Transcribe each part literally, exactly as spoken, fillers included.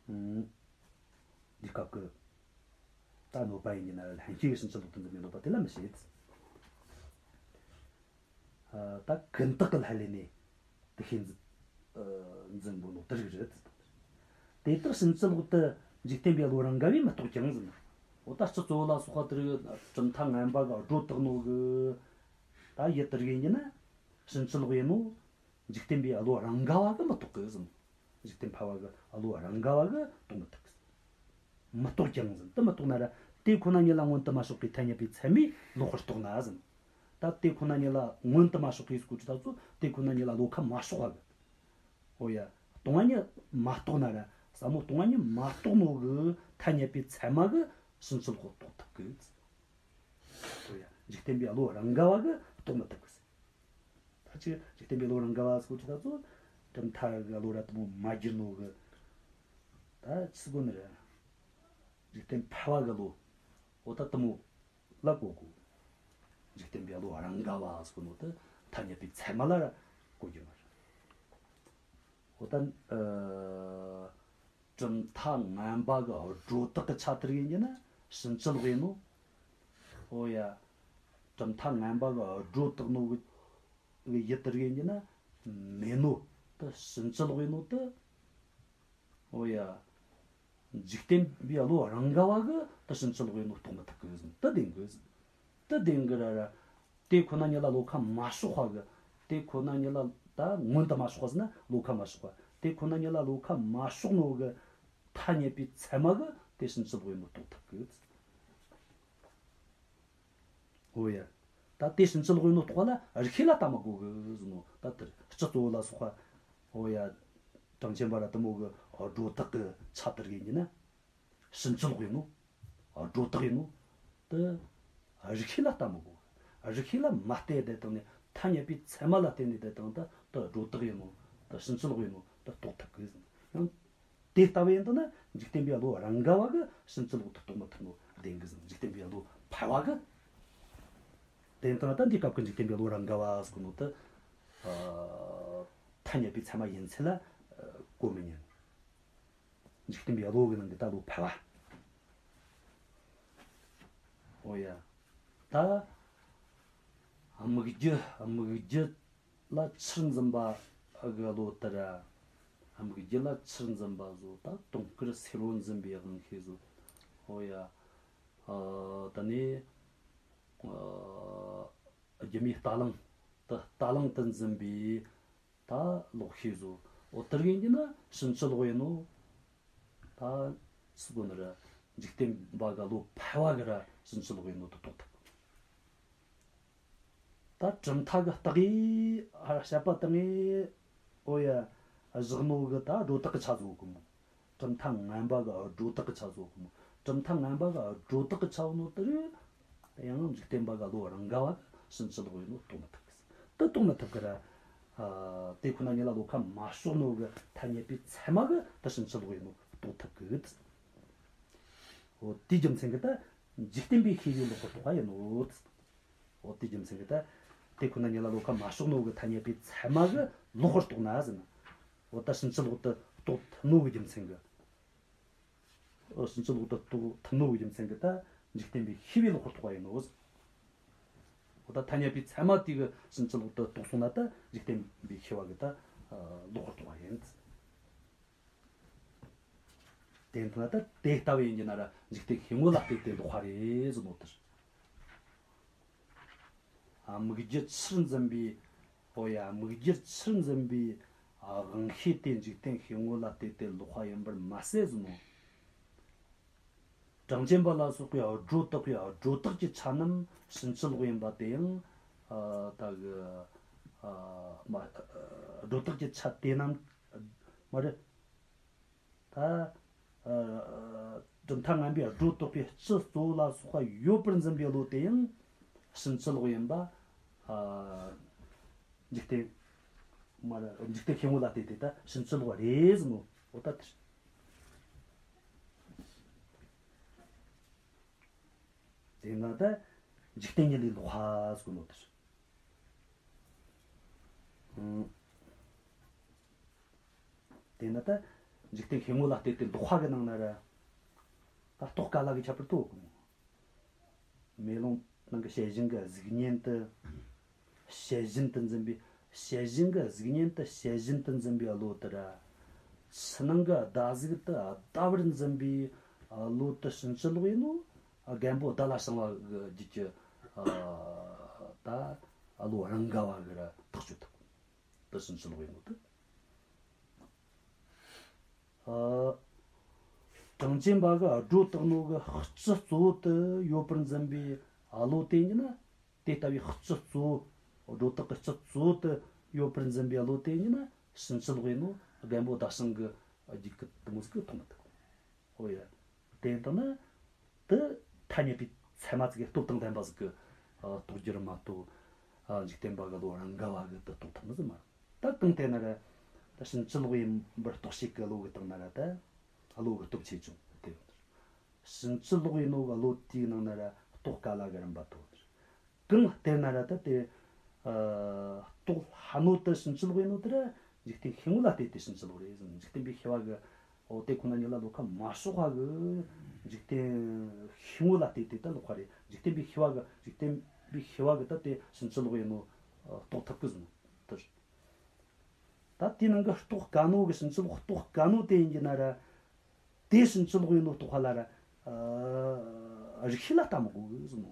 ཨང་། འདི་སྐབས་ཀྱི་ད་གནོད་པ་ཡིན་གྱི་ན་ལྷན་སྐྱེས་ཀྱི་ཕྱིན་ཅི་ལོག་ཏུ་འཛིན་པའི་གནོད་པ་དེ་ལ་མི་བྱེད། ཨ། ད་ཀུན་བརྟགས་ཀྱི་ལྷ་ལས་ནས་དེ་ཤེས་འཛིན་ཨ་འཛིན་པོ་ནོ་དེ་རིགས་རེད། དེ་དག་ཕྱིན་ཅི་ལོག་ཏུ་འཇིག་རྟེན་པའི་བློ་རང་ག་བས་མི་རྟོགས་ཀྱང་ཟེར། འོ་ད་སྤྱི་གཙོ་བོ་ལ་སོགས་པ་དེ་རིགས་གྲུབ་མཐའ་ངན་པ་གི་སྒྲོ་བཏགས་ནོ་གི་ད་ཡུལ་དེ་རིགས་ཡིན་གྱི་ན་ཕྱིན་ཅི་ལོག་ཡིན་ནོ། འཇིག་རྟེན་པའི་བློ་རང་ག་བ་གིས་མི་རྟོགས་གི་ཟེར། འཇིག་རྟེན་ཕལ་བ་གི་བློ་རང་ག་བ་གིས་རྟོགས་མི་ཐུབ་གི་ཟེར། མི་རྟོགས་ཀྱང་ཟེར། དེ་མི་རྟོགས་ན་ར་དེ་ཁོ་ན་ཉིད་ལ་མངོན་དུ་མ་ཕྱོགས་པའི་ཐ་སྙད་པའི་ཚད་མས་ལོག་པར་རྟོགས་ན་ཟེར། ད་དེ་ཁོ་ན་ཉིད་ལ་མངོན་དུ་མ་ཕྱོགས་པའི་སྐོར་གྱི་ད་ཚོ་དེ་ཁོ་ན་ཉིད་ལ་བློ་ཁ་མ་ཕྱོགས་པ་གི། འོ་ཡ། སྟོང་པ་ཉིད་མ་རྟོགས་ན་ར་ཟབ་མོ་སྟོང་པ་ཉིད་མ་རྟོགས་ནོ་གི་ཐ་སྙད་པའི་ཚད་མ་གིས་ཕྱིན་ཅི་ལོག་རྟོགས་ཐུབ་གི་ཟེར། འོ་ཡ། འཇིག་རྟེན་པའི་བློ་རང་ག་བ་གིས་རྟོགས་མི་ཐུབ་གི་ཟེར། ད་ཅི་འཇིག་རྟེན་པའི་བློ་རང་ག་བ་ཟེར་གོ་ཅི་ད་ཚོ། གྲུབ་མཐའ་གི་བློ་ར་དེ་མོ་མ་བསྒྱུར་ནོ་གི། ད་ཅི་ཟེར་གོ་ནི་རེད། འཇིག་རྟེན་ཕལ་བ་གི་བློ། འོ་ད་དེ་མོ་ལ་གོ་དགོས། འཇིག་རྟེན་པའི་བློ་རང་ག་བ་ཟེར་གོ་ནོ་དེ་ཐ་སྙད་པའི་ཚད་མ་ལ་ར་གོ་རྒྱུ་མ་རེད། འོ་ད་ཨ། གྲུབ་མཐའ་ངན་པ་གི་སྒྲོ་བཏགས་གི་ཆ་དེ་རིགས་ཡིན་གྱི་ན་ཕྱིན་ཅི་ལོག་ཡིན་ནོ། འོ་ཡ། གྲུབ་མཐའ་ངན་པ་གི་སྒྲོ་བཏགས་ནོ་གི་ཡུལ་དེ་རིགས་ཡིན་གྱི་ན་མེད་ནོ། དེ་ཕྱིན་ཅི་ལོག་ཡིན་ནོ་དེ། འོ་ཡ། འཇིག་རྟེན་པའི་བློ་རང་ག་བ་གིས་དེ་ཕྱིན་ཅི་ལོག་ཡིན་ནོ་རྟོགས་མི་ཐུབ་གི་ཟེར། དེ་བདེན་གི་ཟེར། དེ་བདེན་གི་ར་ར། དེ་ཁོ་ན་ཉིད་ལ་བློ་ཁ་མ་ཕྱོགས་པ་གི། དེ་ཁོ་ན་ཉིད་ལ་ད་མངོན་དུ་མ་ཕྱོགས་པ་ཟེར་ན་བློ་ཁ་མ་ཕྱོགས་པ། དེ་ཁོ་ན་ཉིད་ལ་བློ་ཁ་མ་ཕྱོགས་ནོ་གི་ཐ་སྙད་པའི་ཚད་མ་གིས་དེ་ཕྱིན་ཅི་ལོག་ཡིན་ནོ་རྟོགས་ཐུབ་གི། འོ་ཡ། ད་དེ་ཕྱིན་ཅི་ལོག་ཡིན་ནོ་རྟོགས་པ་ལ་རིགས་ཤེས་ལ་ལྟ་མི་དགོས་གི་ཟེར་ནོ། ད་དེར་སྤྱི་གཙོ་བོ་ལ་སོགས་པ། འོ་ཡ། གྲངས་ཅན་པ་ར་དེ་མོ་གི་སྒྲོ་བཏགས་གི་ཆ་དེ་རིགས་ཡིན་གྱི་ན། ཕྱིན་ཅི་ལོག་ཡིན་ནོ། སྒྲོ་བཏགས་ཡིན་ནོ། དེ་རིགས་ཤེས་ལ་ལྟ་མི་དགོས། རིགས་ཤེས་ལ་མ་ལྟོས་དེ་དང་ནི་ཐ་སྙད་པའི་ཚད་མ་ལ་ལྟོས་ནས་དེ་དང་ད་དེ་སྒྲོ་བཏགས་ཡིན་ནོ། དེ་ཕྱིན་ཅི་ལོག་ཡིན་ནོ། དེ་རྟོགས་ཐུབ་གི་ཟེར། ཡང་དེ་ལྟ་བུ་ཡིན་དུས་ན་འཇིག་རྟེན་པའི་བློ་རང་ག་བ་གིས་ཕྱིན་ཅི་ལོག་ཏུ་རྟོགས་མི་ཐུབ་ནོ་བདེན་གི་ཟེར། འཇིག་རྟེན་པའི་བློ་ཕལ་བ་གིས། དེ་ཡིན་དུས་ན་ད་འདི་སྐབས་ཀྱི་འཇིག་རྟེན་པའི་བློ་རང་ག་བ་ཟེར་གོ་ནོ་དེ། ཨ། ཐ་སྙད་པའི་ཚད་མ་ཡིན་ཚུལ་ལ་གོ་མི་ཉན། འཇིག་རྟེན་པའི་བློ་གི་ནང་གི་ད་བློ་ཕལ་བ། འོ་ཡ། ད་སྨིག་རྒྱུ་སྨིག་རྒྱུ་ལ་ཆུར་འཛིན་པ་གི་བློ་ལྟར། སྨིག་རྒྱུ་ལ་ཆུར་འཛིན་པ་བཟོ། ད་དུང་དཀར་སེར་བོ་འཛིན་པའི་དབང་ཤེས་བཟོ། འོ་ཡ། ཨ། ད་ནི་ཨ། སྒྱུ་མའི་རྟ་གླང་དུ་རྟ་གླང་དུ་འཛིན་པའི་ད་ལོག་ཤེས་བཟོ། འོ་དེ་རིགས་ཡིན་གྱི་ན་ཕྱིན་ཅི་ལོག་ཡིན་ནོ། ད་ཟེར་གོ་ནི་ར་འཇིག་རྟེན་པ་གི་བློ་ཕལ་བ་གིས་ར་ཕྱིན་ཅི་ལོག་ཡིན་ནོ་དེ་རྟོགས་ཐུབ། ད་གྲུབ་མཐའ་གི་རྟགས་ཡིན་བཤད་པ་དང་ངས། འོ་ཡ། བཞག་ནོ་གི་ད་སྒྲོ་བཏགས་གི་ཆ་བཟོ་གི་མོ། གྲུབ་མཐའ་ངན་པ་གི་སྒྲོ་བཏགས་གི་ཆ་བཟོ་གི་མོ། གྲུབ་མཐའ་ངན་པ་གི་སྒྲོ་བཏགས་གི་ཆ་བཟོ་ནོ་དེ་རིགས་ཡང་འཇིག་རྟེན་པ་གི་བློ་རང་ག་བ་གིས་ཕྱིན་ཅི་ལོག་ཡིན་ནོ་རྟོགས་མི་ཐུབ་གི། དེ་རྟོགས་མི་ཐུབ་གི་ར། ཨ། དེ་ཁོ་ན་ཉིད་ལ་བློ་ཁ་མ་ཕྱོགས་ནོ་གི་ཐ་སྙད་པའི་ཚད་མ་གིས་དེ་ཕྱིན་ཅི་ལོག་ཡིན་ནོ་རྟོགས་ཐུབ་གི། འོ་དེའི་རྒྱུ་མཚན་གྱིས་ད་འཇིག་རྟེན་པའི་ཤེས་པས་ལོག་པར་རྟོགས་པ་ཡིན་ནོ། འོ་དེའི་རྒྱུ་མཚན་གྱིས་ད་དེ་ཁོ་ན་ཉིད་ལ་བློ་ཁ་མ་ཕྱོགས་ནོ་གི་ཐ་སྙད་པའི་ཚད་མ་གིས་ལོག་པར་རྟོགས་ན་ཟེར་ན། འོ་ད་ཕྱིན་ཅི་ལོག་ཏུ་རྟོགས་ཐུབ་ནོ་གི་རྒྱུ་མཚན་གྱིས། འོ་ཕྱིན་ཅི་ལོག་ཏུ་རྟོགས་ཐུབ་ནོ་གི་རྒྱུ་མཚན་གྱིས་ད་འཇིག་རྟེན་པའི་ཤེས་པས་ལོག་པར་རྟོགས་པ་ཡིན་ནོ། འོ་ད་ཐ་སྙད་པའི་ཚད་མ་དེ་གིས་ཕྱིན་ཅི་ལོག་ཏུ་རྟོགས་སོང་ན་ད་འཇིག་རྟེན་པའི་ཤེས་པ་གིས་ད་ལོག་པར་རྟོགས་པ་ཡིན། དེ་ཡིན་ན་ད་དེ་ལྟ་བུ་ཡིན་གྱི་ན་ར་འཇིག་རྟེན་ཤེས་ངོ་ལ་ལྟོས་ཏེ་ལོག་པ་རེད་ཟེར་ནོ་དེ་རེད། ཨ། སྨིག་རྒྱུ་ཆུར་འཛིན་པའི། འོ་ཡ། སྨིག་རྒྱུ་ཆུར་འཛིན་པའི་དབང་ཤེས་དེ་འཇིག་རྟེན་ཤེས་ངོ་ལ་ལྟོས་ཏེ་ལོག་པ་ཡིན་པར་མ་ཟད་ཟེར་ནོ། གྲངས་ཅན་པ་ལ་སོགས་པའི་སྒྲོ་བཏགས་པའི་སྒྲོ་བཏགས་ཀྱི་ཆ་རྣམས་ཕྱིན་ཅི་ལོག་ཡིན་པ་དེ་ཡང་། ཨ། ད་གི། ཨ། མ། སྒྲོ་བཏགས་ཀྱི་ཆ་དེ་རྣམས་མ་རེད། ད། ཨ། གྲུབ་མཐའ་ངན་པའི་སྒྲོ་བཏགས་པའི་སྤྱི་གཙོ་བོ་ལ་སོགས་པ་ཡོད་པར་འཛིན་པའི་བློ་དེ་ཡང་ཕྱིན་ཅི་ལོག་ཡིན་པ། ཨ། འཇིག་རྟེན། མ་རེད། འཇིག་རྟེན་ཤེས་ངོ་ལ་ལྟོས་ཏེ་ད་ཕྱིན་ཅི་ལོག་རེད་ཟེར་ནོ། འོ་ད་དེ་རེད། དེས་ན་ད་འཇིག་རྟེན་ཉིད་ལས་ལོག་པ་ཟེར་གོ་ནོ་དེ་རེད། ཨང་། དེས་ན་ད་ འཇིག་རྟེན་ཤེས་ངོ་ལ་ལྟོས་ཏེ་ལོག་པ་གི་ནང་ན་ར། ད་རྟོགས་དཀའ་སླ་གི་ཁྱད་པར་དོ་གི་མོ། མེ་ལོང་ནང་གི་བྱད་བཞིན་གི་གཟུགས་བརྙན་དེ། བྱད་བཞིན་དུ་འཛིན་པའི། བྱད་བཞིན་གི་གཟུགས་བརྙན་དེ་བྱད་བཞིན་དུ་འཛིན་པའི་བློ་དེ་ར། ཕྱི་ནང་གི་ཟླ་གཟུགས་དེ་ཟླ་བར་འཛིན་པའི་བློ་དེ་ཕྱིན་ཅི་ལོག་ཡིན་ནོ། རྒན་པོ་ཟླ་ལ་བྱང་བ་གི་རྒྱུད་ཀྱི། ཨ། ད་བློ་རང་ག་བ་གི་ར་ཐག་གཅོད་ཐུབ། དེ་ཕྱིན་ཅི་ལོག་ཡིན་ནོ་དེ། ཨ། གྲངས་ཅན་པ་གིས་སྒྲོ་བཏགས་ནོ་གི་སྤྱི་གཙོ་བོ་དེ་ཡོད་པར་འཛིན་པའི་བློ་དེ་ཡིན་ན། དེ་ལྟ་བུའི་སྤྱི་གཙོ་བོ། སྒྲོ་བཏགས་ཀྱི་སྤྱི་གཙོ་བོ་དེ་ཡོད་པར་འཛིན་པའི་བློ་དེ་ཡིན་ན། ཕྱིན་ཅི་ལོག་ཡིན་ནོ། རྒན་པོ་ཟླ་བྱང་གི་རྒྱུད་ཀྱི་དེ་མོ་ཟིག་གིས་མཐོང་མི་ཐུབ། ཨོ་ཡ། དེ་ལྟ་ན། དེ་ཐ་སྙད་པའི་ཚད་མ་ཟིག་གི་སྟོབས་དང་ལྡན་པ་ཟིག་གིས། ཨ། རྟོགས་རྒྱུ་རེད་མ་གཏོགས། ཨ། འཇིག་རྟེན་པ་གི་བློ་རང་ག་བ་གིས་དེ་རྟོགས་ཐུབ་ནི་ཟིག་མ་རེད། ད་གང་ལྟར་ན་ར། ད་ཕྱིན་ཅི་ལོག་ཡིན་པར་རྟོགས་བྱེད་ཀྱི་བློ་གི་སྟེང་ན་ར་ད། བློ་གི་སྟོབས་ཆེ་ཆུང་དེ་ཡོད། ཕྱིན་ཅི་ལོག་ཡིན་ནོ་གི་བློ་དེའི་ནང་ན་ར་རྟོགས་དཀའ་སླ་གི་རིམ་པ་དེ་ཡོད། གང་ལྟར་ན་ར་ད་དེ། ཨ། རྟོགས་སླ་ནོ་དེ་ཕྱིན་ཅི་ལོག་ཡིན་ནོ་དེ་ར། འཇིག་རྟེན་ཤེས་ངོ་ལ་ལྟོས་ཏེ་ཕྱིན་ཅི་ལོག་རེད་ཟེར། འཇིག་རྟེན་པའི་ཤེས་པ་གིས། འོ་དེ་ཁོ་ན་ཉིད་ལ་བློ་ཁ་མ་ཕྱོགས་པ་གི། འཇིག་རྟེན་ཤེས་ངོ་ལ་ལྟོས་ཏེ་ད་ལོག་པ་རེད། འཇིག་རྟེན་པའི་ཤེས་པ་གིས། འཇིག་རྟེན་པའི་ཤེས་པ་གིས་ད་དེ་ཕྱིན་ཅི་ལོག་ཡིན་ནོ། ཨ། རྟོགས་ཐུབ་གི་ཟེར་ནོ་དེ་རེད། ད་དེའི་ནང་གི་རྟོགས་དཀའ་ནོ་གི། ཕྱིན་ཅི་ལོག་རྟོགས་དཀའ་ནོ་དེ་ཡིན་གྱི་ན་ར། དེ་ཕྱིན་ཅི་ལོག་ཡིན་ནོ་རྟོགས་པ་ལ་ར། ཨ། རིགས་ཤེས་ལ་ལྟ་མི་དགོས་གི་ཟེར་ནོ།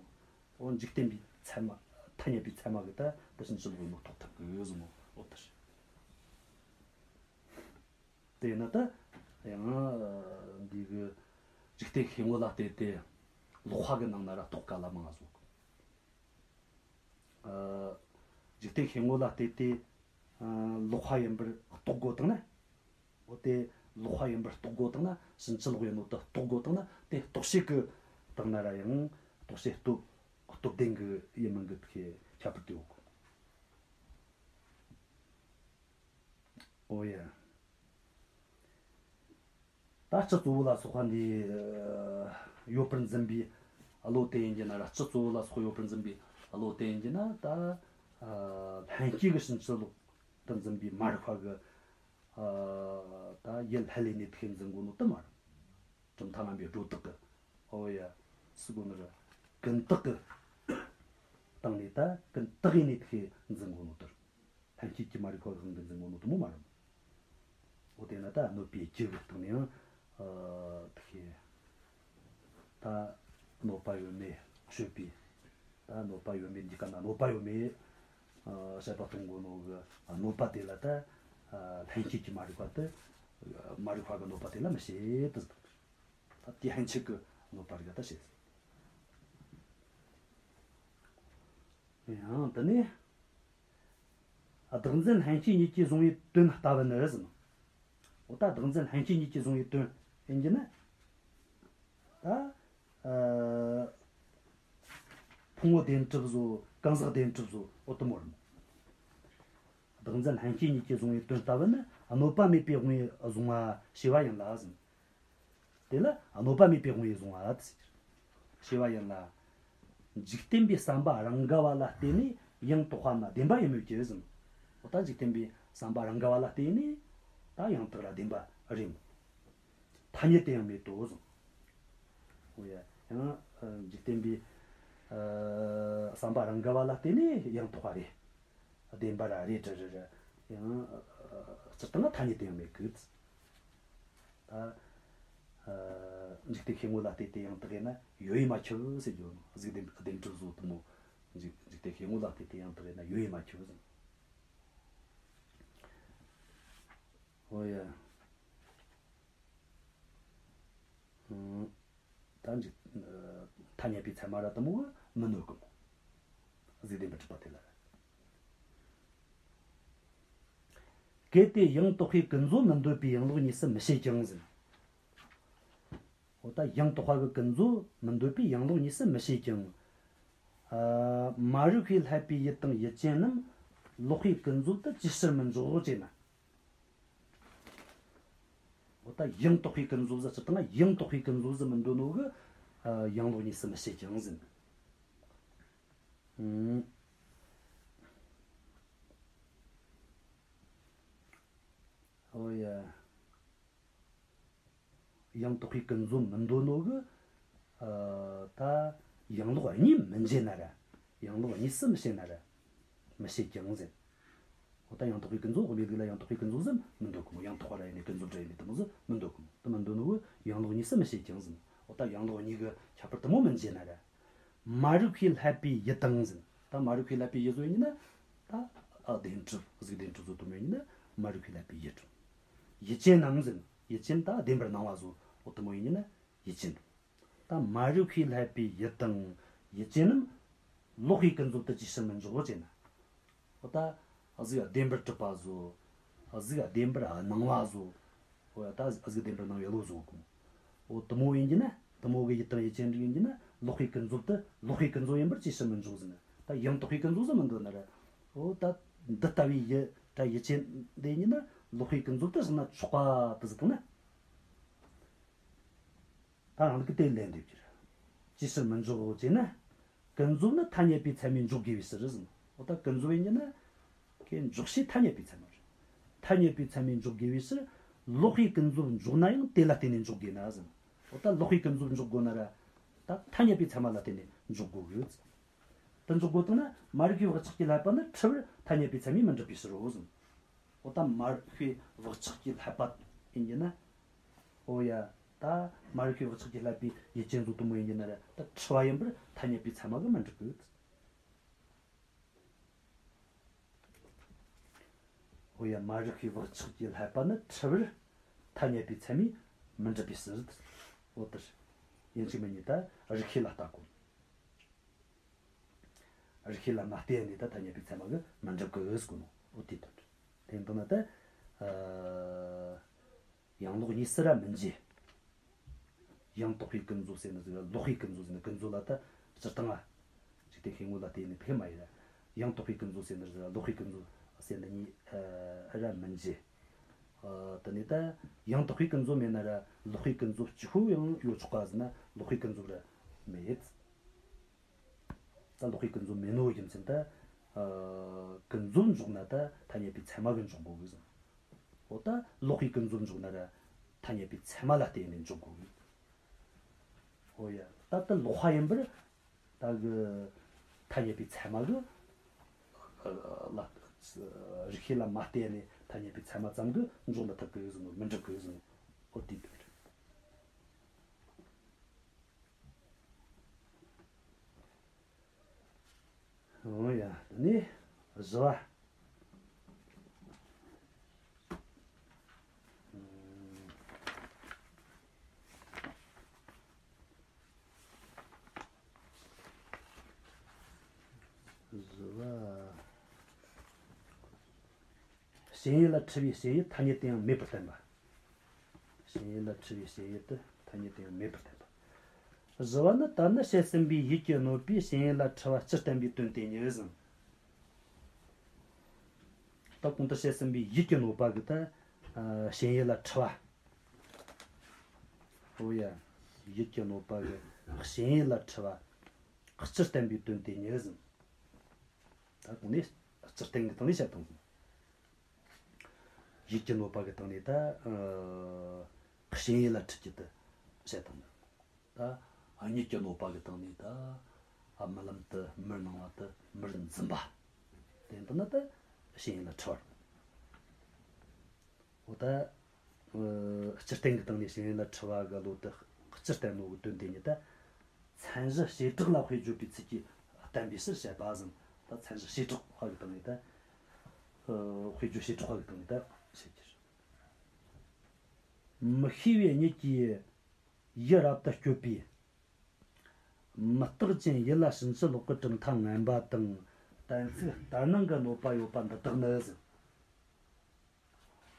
འོ་འཇིག་རྟེན་པའི་ཚད་མ། ཐ་སྙད་པའི་ཚད་མ་གིས་ད་དེ་ཕྱིན་ཅི་ལོག་ཡིན་ནོ་རྟོགས་ཐུབ་གི་ཟེར་ནོ། འོ་དེ་རེད། དེས་ན་ད་ཡང་འདི་གི་འཇིག་རྟེན་ཤེས་ངོ་ལ་ལྟོས་ཏེ་ལོག་པ་གི་ནང་ན་ར་རྟོགས་དཀའ་སླ་མང་ང་ཟིག། ཨ། འཇིག་རྟེན་ཤེས་ངོ་ལ་ལྟོས་ཏེ། ཨ། ལོག་པ་ཡིན་པར་རྟོགས་དགོས་བཏང་ན། འོ་དེ་ལོག་པ་ཡིན་པར་རྟོགས་དགོས་བཏང་ན། ཕྱིན་ཅི་ལོག་ཡིན་ནོ་དེ་རྟོགས་དགོས་བཏང་ན། དེ་རྟོགས་བྱེད་ཀྱི་སྟེང་ན་ར་ཡང་རྟོགས་བྱེད་སྟོབས། སྟོབས་ལྡན་གྱི་ཡིན་མིན་གྱི་ཁྱད་པར་དེ་ཡོད་གི། ཨོ་ཡ། ད་སྤྱི་གཙོ་བོ་ལ་སོགས་པ་འདི་ཡོད་པར་འཛིན་པའི་བློ་དེ་ཡིན་གྱི་ན་ར། སྤྱི་གཙོ་བོ་ལ་སོགས་ཡོད་པར་འཛིན་པའི་བློ་དེ་ཡིན་གྱི་ན། ད་ལྷན་སྐྱེས་ཀྱི་ཕྱིན་ཅི་ལོག་ཏུ་འཛིན་པའི་མ་རིག་པ་གིས། ཨ། ད་ཡུལ་ཧ་ལས་ནས་དེ་འཛིན་གོ་ནོ་དེ་མ་རེད། གྲུབ་མཐའ་ངན་པའི་སྒྲོ་བཏགས་ཀྱིས། ཨོ་ཡ། སུ་གོ་ནི་རེད། ཀུན་བརྟགས་ཀྱི་སྟེང་ནས། ད་ཀུན་བརྟགས་ཡེ་ནས་དེ་འཛིན་གོ་ནོ་དེ་རེད། ལྷན་སྐྱེས་ཀྱི་མ་རིག་པ་གིས་དེ་འཛིན་གོ་ནོ་དེ་མོ་མ་རེད། འོ་དེ་ན་ད་གནོད་པའི་རྒྱུ་གི་སྟེང་ནས་ཡང་། ཨ། དེ་ད་གནོད་པ་ཡོད་མེད་དཔྱོད་པའི། ད་གནོད་པ་ཡོད་མེད་འདི་ག་ན་གནོད་པ་ཡོད་མེད། ཨ། དཔྱད་པ་གཏོང་གོ་ནོ་གི། ཨ། གནོད་པ་དེ་ལ་ད། ཨ། ལྷན་སྐྱེས་ཀྱི་མ་རིག་པ་དེ། མ་རིག་པ་གི་གནོད་པ་དེ་ལ་མི་བྱེད་དེ་ཟེར། ད་དེ་ཕན་ཆད་ཀྱི་གནོད་པ་རིགས་ད་བྱེད་ཟེར། ཡང་དེ་ནས། ཨ། བདག་འཛིན་ལྷན་སྐྱེས་གཉིས་ཀྱིས་བཟུང་བའི་དོན་ལྟ་བུ་ནི་ཟེར། འོ་ད་བདག་འཛིན་ལྷན་སྐྱེས་གཉིས་ཀྱིས་བཟུང་བའི་དོན་ཡིན་གྱི་ན། ད། ཨ། ཕུང་པོ་བདེན་གྲུབ་བཟོ། གང་ཟག་བདེན་གྲུབ་བཟོ། འོ་དེ་མོ་རེད། བདག་འཛིན་ལྷན་སྐྱེས་གཉིས་ཀྱིས་བཟུང་བའི་དོན་ལྟ་བུ་ནི། གནོད་པ་མེད་པའི་དབང་གིས་བཟུང་བ་ཞེས་པ་ཡིན་ལ་ཟེར། དེ་ལ་གནོད་པ་མེད་པའི་དབང་གིས་བཟུང་བ་དེ་ཟེར། ཞེས་པ་ཡིན་ལ། འཇིག་རྟེན་པའི་བསམ་པ་རང་ག་བ་ལ་བརྟེན་ནས་ཡང་དག་པ་ན་བདེན་པ་ཡིན་མོད་ཀྱི་ཟེར། འོ་ད་འཇིག་རྟེན་པའི་བསམ་པ་རང་ག་བ་ལ་བརྟེན་ནས་ད་ཡང་དག་ར་བདེན་པ་རེད་མོད། ཐ་སྙད་དུ་ཡང་མེད་དོ་ཟེར། འོ་ཡ། ཡང་འཇིག་རྟེན་པའི་ཨ་བསམ་པ་རང་ག་བ་ལ་བརྟེན་ནས་ཡང་དག་པ་རེད། བདེན་པ་ར་རེད་ར་ར་ར། ཡང་སྤྱིར་བཏང་ཐ་སྙད་དུ་ཡང་མེད་གི། ད་ཨ་འཇིག་རྟེན་ཤེས་ངོ་ལ་ལྟོས་ཏེ་ཡང་དག་ཡིན་ན་ཡོད་ཡིན་མ་ཁྱབ་ཟེར་རྒྱུ་ནོ། གཟུགས་བདེན་བདེན་གྲུབ་བཟོ་དེ་མོ། འཇིག་འཇིག་རྟེན་ཤེས་ངོ་ལ་ལྟོས་ཏེ་ཡང་དག་ཡིན་ན་ཡོད་ཡིན་མ་ཁྱབ་ཟེར། འོ་ཡ། ཨང་། ད་འཇིག་ཨ་ཐ་སྙད་པའི་ཚད་མ་ར་དེ་མོ་གིས་མི་གནོད་གི་མོ། གཟུགས་བདེན་པར་གྲུབ་པ་དེ་ལ་ར། གལ་ཏེ་ཡང་དག་པའི་ཀུན་རྫོབ་མི་འདོད་པའི་ཡང་ལོག་གཉིས་སུ་མི་བྱེད་ཀྱང་ཟེར། འོ་ད་ཡང་དག་པ་གི་ཀུན་རྫོབ་མི་འདོད་པའི་ཡང་ལོག་གཉིས་སུ་མི་བྱེད་ཀྱང་། ཨ་མ་རིག་པས་བསླད་པའི་ཡུལ་དང་ཡུལ་ཅན་རྣམས་ལོག་པའི་ཀུན་རྫོབ་ཏུ་ཅིའི་ཕྱིར་མི་འཇོག་ཅེ་ན། འོ་ད་ཡང་དག་པའི་ཀུན་རྫོབ་ཟེར་སྤྱིར་བཏང་ཡང་དག་པའི་ཀུན་རྫོབ་ཟེར་མི་འདོད་ནོ་གིས་ཨ་ཡང་ལོག་གཉིས་སུ་མི་བྱེད་ཀྱང་ཟེར། ཨང་། འོ་ཡ། ཡང་དག་པའི་ཀུན་རྫོབ་མི་འདོད་ནོ་གི། ཨ། ད་ཡང་ལོག་གཉིས་མི་འབྱེད་ན་ར། ཡང་ལོག་གཉིས་སུ་མི་བྱེད་ན་ར། མི་བྱེད་ཀྱང་ཟེར། འོ་ད་ཡང་དག་པའི་ཀུན་རྫོབ་དབུ་མའི་ལུགས་ལ་ཡང་དག་པའི་ཀུན་རྫོབ་ཟེར་མི་འདོད་གི་མོ། ཡང་དག་པ་ར་ཡིན་ནི་ཀུན་རྫོབ་ར་ཡིན་ནི་དེ་མོ་ཟེར་མི་འདོད་གི་མོ། དེ་མི་འདོད་ནོ་གི་ཡང་ལོག་གཉིས་སུ་མི་བྱེད་ཀྱང་ཟེར། འོ་ད་ཡང་ལོག་གཉིས་གི་ཁྱད་པར་དེ་མོ་མི་འབྱེད་ན་ར། མ་རིག་པས་བསླད་པའི་ཡུལ་དང་ཟེར། ད་མ་རིག་པས་བསླད་པའི་ཡུལ་ཟོ་ཡིན་ན། ད་ཨ་བདེན་གྲུབ་གཟུགས་བདེན་གྲུབ་ཟོ་དེ་མོ་ཡིན་ན་མ་རིག་པས་བསླད་པའི་ཡུལ། ཡུལ་ཅན་ནམ་ཟེར། ཡུལ་ཅན་ད་བདེན་པར་སྣང་བ་ཟོ། འོ་དེ་མོ་ཡིན་ན་ཡུལ་ཅན། ད་མ་རིག་པས་བསླད་པའི་ཡུལ་དང་ཡུལ་ཅན་རྣམས། ལོག་པའི་ཀུན་རྫོབ་ཏུ་ཅིའི་ཕྱིར་མི་འཇོག་ཅེ་ན། འོ་ད་གཟུགས་བདེན་པར་གྲུབ་པ་ཟོ། གཟུགས་བདེན་པར་སྣང་བ་ཟོ། འོ་ད་གཟུགས་བདེན་པར་སྣང་བའི་བློ་ཟོ་གོ། འོ་དེ་མོ་ཡིན་གྱི་ན། དེ་མོ་གི་ཡུལ་དང་ཡུལ་ཅན་རིགས་ཡིན་གྱི་ན། ལོག་པའི་ཀུན་རྫོབ་ཏུ། ལོག་པའི་ཀུན་རྫོབ་ཡིན་པར་ཅིའི་ཕྱིར་མི་འཇོག་ཟེར་ན། ད་ཡང་དག་པའི་ཀུན་རྫོབ་ཟེར་མི་འདོད་ན་ར། འོ་ད་འདི་ལྟ་བུའི་ཡུལ་ད་ཡུལ་ཅན་འདི་ཡིན་ན་ལོག་པའི་ཀུན་རྫོབ་ཏུ་བཞག་ན་ཆོག་པ་དེ་ཟིག་གང་ན། ད་རང་ལུགས་ཀྱི་དེ་ལན་འདེབས་རྒྱུ་རེད། ཅིའི་ཕྱིར་མི་འཇོག་ཅེ་ན། ཀུན་རྫོབ་ནི་ཐ་སྙད་པའི་ཚད་མས་འཇོག་དགོས་པའི་ཕྱིར་ཟེར། འོ་ད་ཀུན་རྫོབ་ཡིན་གྱི་ན། ཀྱི་འཇོག་བྱེད་ཐ་སྙད་པའི་ཚད་མ་རེད། ཐ་སྙད་པའི་ཚད་མས་འཇོག་དགོས་པའི་ཕྱིར། ལོག་པའི་ཀུན་རྫོབ་འཇོག་ན་ཡང་དེ་ལ་བརྟེན་ནས་འཇོག་དགོས་ན་ཟེར། འོ་ད་ལོག་པའི་ཀུན་རྫོབ་འཇོག་དགོས་ན་ར། ད་ཐ་སྙད་པའི་ཚད་མ་ལ་བརྟེན་ནས་འཇོག་དགོས་གི། དེ་འཇོག་དགོས་བཏང་ན་མ་རིག་པའི་བག་ཆགས་ཀྱིས་བསླད་པ་ནི་འཁྲུལ་པར་ཐ་སྙད་པའི་ཚད་མས་མི་འགྲུབ་པའི་ཕྱིར་རོ་ཟེར། འོ་ད་མ་རིག་པའི་བག་ཆགས་ཀྱིས་བསླད་པ་ཡིན་གྱི་ན། འོ་ཡ། ད་མ་རིག་པའི་བག་ཆགས་ཀྱིས་བསླད་པའི་ཡུལ་ཅན་ཟོ་དེ་མོ་ཡིན་གྱི་ན་ར། ད་འཁྲུལ་བ་ཡིན་པར་ཐ་སྙད་པའི་ཚད་མ་གིས་མི་འགྲུབ་གི། འོ་ཡ། མ་རིག་པའི་བག་ཆགས་ཀྱིས་བསླད་པ་ནི་འཁྲུལ་པར་ཐ་སྙད་པའི་ཚད་མས་མི་འགྲུབ་པའི་ཕྱིར། འོ་དེ་ཡིན་གཅིག་མིན་གཉིས་ད་རིགས་ཤེས་ལ་ལྟ་དགོས། རིགས་ཤེས་ལ་མ་བརྟེན་ནས་ད་ཐ་སྙད་པའི་ཚད་མ་གིས་མི་འགྲུབ་གི་ཟེར་གོ་ནོ། འོ་དེའི་དོན་རེད། དེ་ཡིན་དུས་ན་ད། ཨ། ཡང་ལོག་གཉིས་སུ་ར་མི་འབྱེད། ཡང་དག་པའི་ཀུན་རྫོབ་ཟེར་ནི་ཟིག་ལོག་པའི་ཀུན་རྫོབ་ཟེར་ནི། ཀུན་རྫོབ་ལ་ད་སྤྱིར་བཏང་ང་། འཇིག་རྟེན་ཤེས་ངོ་ལ་བརྟེན་ནས་ཕེ་མ་ཡིན་ར། ཡང་དག་པའི་ཀུན་རྫོབ་ཟེར་ནི་ཟིག་ལོག་པའི་ཀུན་རྫོབ་ཟེར་ནི་གཉིས་ར་མི་འབྱེད། ཨ། དེ་ནས་ད་ཡང་དག་པའི་ཀུན་རྫོབ་མེད་ན་ར་ལོག་པའི་ཀུན་རྫོབ་གཅིག་པོ་ཡང་ཡོད་ཆོག་ག་ཟེར་ན་ལོག་པའི་ཀུན་རྫོབ་ར་མེད། ད་ལོག་པའི་ཀུན་རྫོབ་མེད་ནོ་རྒྱུ་མཚན་ད། ཨ། ཀུན་རྫོབ་འཇོག་ན་ད་ཐ་སྙད་པའི་ཚད་མ་གིས་འཇོག་དགོས་གི་ཟེར། འོ་ད་ལོག་པའི་ཀུན་རྫོབ་འཇོག་ན་ར་ཐ་སྙད་པའི་ཚད་མ་ལ་བརྟེན་ནས་འཇོག་དགོས་གི། འོ་ཡ། ད་ལྟ་ལོག་པ་ཡིན་པར་ད་གི་ཐ་སྙད་པའི་ཚད་མ་གིས། ཨ། ལ། རིགས་ཤེས་ལ་མ་བརྟེན་ནས་ཐ་སྙད་པའི་ཚད་མ་ཙམ་གིས་འཇོག་མི་ཐུབ་གི་ཟེར་ནོ། མི་འགྲུབ་གི་ཟེར་ནོ། འོ་དེའི་དོན་རེད། འོ་ཡ། དེ་ནས་བཞི་བ། བཞི་བ། ཞེན་ཡུལ་ལ་འཁྲུལ་བའི་ཞེན་ཡུལ་ཐ་སྙད་དུ་ཡང་མེད་པར་བསྟན་པ། ཞེན་ཡུལ་ལ་འཁྲུལ་བའི་ཞེན་ཡུལ་དེ་ཐ་སྙད་དུ་ཡང་མེད་པར་བསྟན་པ། བཞི་བ་ནི། ད་ནི་བཤད་ཟིན་པའི་ཡུལ་གྱི་གནོད་པས་ཞེན་ཡུལ་ལ་འཁྲུལ་བ་སྤྱིར་བསྟན་པའི་དོན་དེ་ཉིད་ཟེར། ད་གོང་དུ་བཤད་ཟིན་པའི་ཡུལ་གྱི་གནོད་པ་གིས་ད། ཨ། ཞེན་ཡུལ་ལ་འཁྲུལ་བ། འོ་ཡ། ཡུལ་གྱི་གནོད་པ་གིས་ཞེན་ཡུལ་ལ་འཁྲུལ་བ་སྤྱིར་བསྟན་པའི་དོན་དེ་ཉིད་ཟེར། ད་གོང་ནས་སྤྱིར་བསྟན་གྱི་སྟེང་ནས་བཤད་དང་། ཡུལ་གྱི་གནོད་པ་གི་སྟེང་ནས་ད། ཨ། ཞེན་ཡུལ་ལ་འཁྲུལ་རྒྱུ་དེ་བཤད་དང་། ད་གཉིད་ཀྱི་གནོད་པ་གི་སྟེང་ནས་ད། ཨ། རྨི་ལམ་དུ་མིར་སྣང་བ་དེ་མིར་འཛིན་པ། དེ་འདི་ནི་ད་ཞེན་ཡུལ་ལ་འཁྲུལ་བ། འོ་ད། ཨ། སྤྱིར་བསྟན་གྱི་སྟེང་ནས་ཞེན་ཡུལ་ལ་འཁྲུལ་བ་གི་བློ་དེ་སྤྱིར་བསྟན་ནོ་གི་དོན་དེ་ཉིད་ད། མཚན་གཞི་བྱེ་བྲག་ལ་དཔེ་བརྗོད་པའི་ཚུལ་གྱིས་བསྟན་པའི་ཕྱིར་བཤད་པ་ཟེར། ད་མཚན་གཞི་བྱེ་བྲག་པ་གི་སྟེང་ནས་ད། ཨ། དཔེ་བརྗོད་བྱེ་བྲག་པ་གི་སྟེང་ནས་ད་བཤད་རྒྱུ་རེད། མི་ཤེས་པའི་གཉིད་ཀྱིས་ཡིད་རབ་ཏུ་བསྐྱོད་པས། མུ་སྟེགས་ཅན་ཡིད་ལ་ཕྱིན་ཅི་ལོག་གི་གྲུབ་མཐའ་ངན་པ་དང་། གཏན་ཚིགས་ལྟར་སྣང་གི་གནོད་པ་ཡོད་པ་འདི་དག་ནི་ཟེར།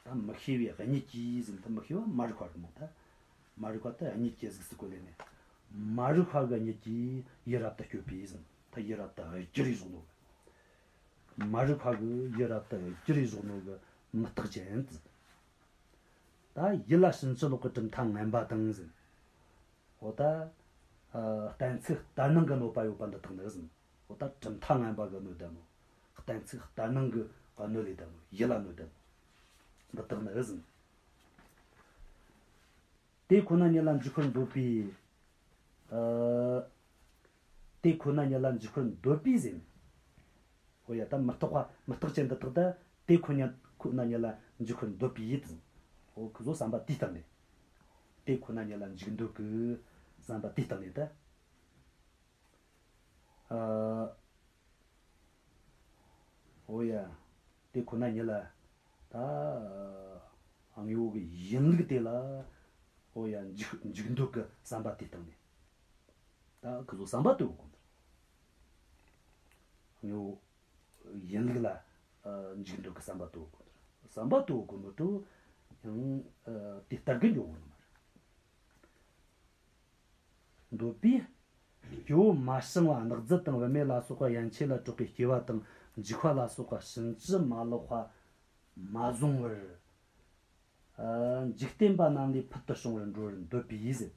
ད་མི་ཤེས་པའི་གཉིད་ཀྱིས་ཟེར། ད་མི་ཤེས་པ་མ་རིག་པ་གི་མོ། ད་མ་རིག་པ་ད་གཉིད་ཀྱི་གཟུགས་སུ་བཀོད་ལས་ནས། མ་རིག་པ་གི་གཉིད་ཀྱིས་ཡིད་རབ་ཏུ་བསྐྱོད་པས་ཟེར། ད་ཡིད་རབ་ཏུ་བསྒྱུར་རེ་བཟུང་ནོ་གི། མ་རིག་པ་གི་ཡིད་རབ་ཏུ་བསྒྱུར་རེ་བཟུང་ནོ་གི་མུ་སྟེགས་ཅན་ཟེར། ད་ཡིད་ལ་ཕྱིན་ཅི་ལོག་གི་གྲུབ་མཐའ་ངན་པ་དང་ཟེར། འོ་ད། ཨ། གཏན་ཚིགས་ལྟར་སྣང་གི་གནོད་པ་ཡོད་པ་འདི་དག་ནི་ཟེར། འོ་ད་གྲུབ་མཐའ་ངན་པ་གིས་གནོད་བསྡད་ནོ། གཏན་ཚིགས་ལྟར་སྣང་གིས་གནོད་ལས་བསྡད་ནོ། ཡིད་ལ་གནོད་བསྡད་ནོ། འདི་དག་ནི་ཟེར། དེ་ཁོ་ན་ཉིད་ལ་འཇུག་པར་འདོད་པའི། ཨ། དེ་ཁོ་ན་ཉིད་ལ་འཇུག་པར་འདོད་པའི་ཟེར། ཨོ་ཡ། ད་མུ་སྟེགས་པ། མུ་སྟེགས་ཅན་འདི་དག་ད་དེ་ཁོ་ན་ཁོ་ན་ཉིད་ལ་འཇུག་པར་འདོད་པའི་ཡིད་དང་། ཨོ། ཁོ་ཚོ་བསམ་པ་དེའི་སྟེང་ནས། དེ་ཁོ་ན་ཉིད་ལ་འཇུག་འདོད་ཀྱི་བསམ་པ་དེའི་སྟེང་ནས་ད། ཨ། ཨོ་ཡ། དེ་ཁོ་ན་ཉིད་ལ་ད་དངོས་པོ་གི་ཡིན་ལུགས་དེ་ལ། ཨོ་ཡ། འཇུག་འཇུག་འདོད་ཀྱི་བསམ་པ་དེའི་སྟེང་ནས། ད་ཁོ་ཚོ་བསམ་པ་དེ་ཡོད་གོ་ནོ། དངོས་པོ་ཡིན་ལུགས་ལ། ཨ། འཇུག་འདོད་ཀྱི་བསམ་པ་དེ་ཡོད་གོ་ནོ། བསམ་པ་དེ་ཡོད་གོ་ནོ་དེ་ཡང་། ཨ། དེ་ལྟར་གི་འགྱོ་གོ་ནོ་མ་རེད། འདོད་པས། སྐྱེ་བོ་མ་བྱང་བ་གནག་རྫི་དང་བུད་མེད་ལ་སོགས་པ་ཡན་ཆད་ལ་གྲགས་པའི་སྐྱེ་བ་དང་འཇིག་པ་ལ་སོགས་པ་ཕྱིན་ཅི་མ་ལོག་པ་མ་བཟུང་བར། ཨ། འཇིག་རྟེན་པ་རྣམས་ལས་ཕུལ་དུ་བྱུང་བར་འགྲོ་བར་འདོད་པས་ཟེར།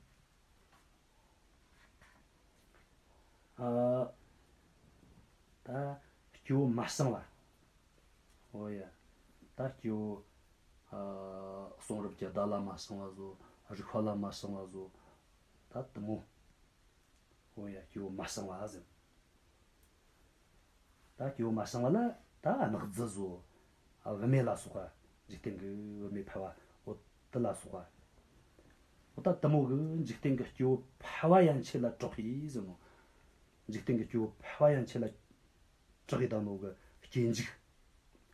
ཨ། ད་སྐྱེ་བོ་མ་བྱང་བ། ཨོ་ཡ། ད་སྐྱེ་བོ། ཨ། གསུང་རབ་ཀྱི་བརྡ་ལ་མ་བྱང་བ་བཟོ། རིགས་པ་ལ་མ་བྱང་བ་བཟོ། ད་དེ་མོ། ཨོ་ཡ། སྐྱེ་བོ་མ་བྱང་བ་ཟེར། ད་སྐྱེ་བོ་མ་བྱང་བ་ལ་ད་གནག་རྫི་བཟོ། ཨ། བུད་མེད་ལ་སོགས་པ། འཇིག་རྟེན་གྱི་བུད་མེད་ཕལ་བ། འོ་དེ་ལ་སོགས་པ། འོ་ད་དེ་མོ་གི་འཇིག་རྟེན་གྱི་སྐྱེ་བོ་ཕལ་བ་ཡན་ཆད་ལ་གྲགས་པའི་ཟེར་ནོ། འཇིག་རྟེན་གྱི་སྐྱེ་བོ་ཕལ་བ་ཡན་ཆད་ལ་གྲགས་ཡི་དང་ནོ་གི་སྐྱེ་འཇིག།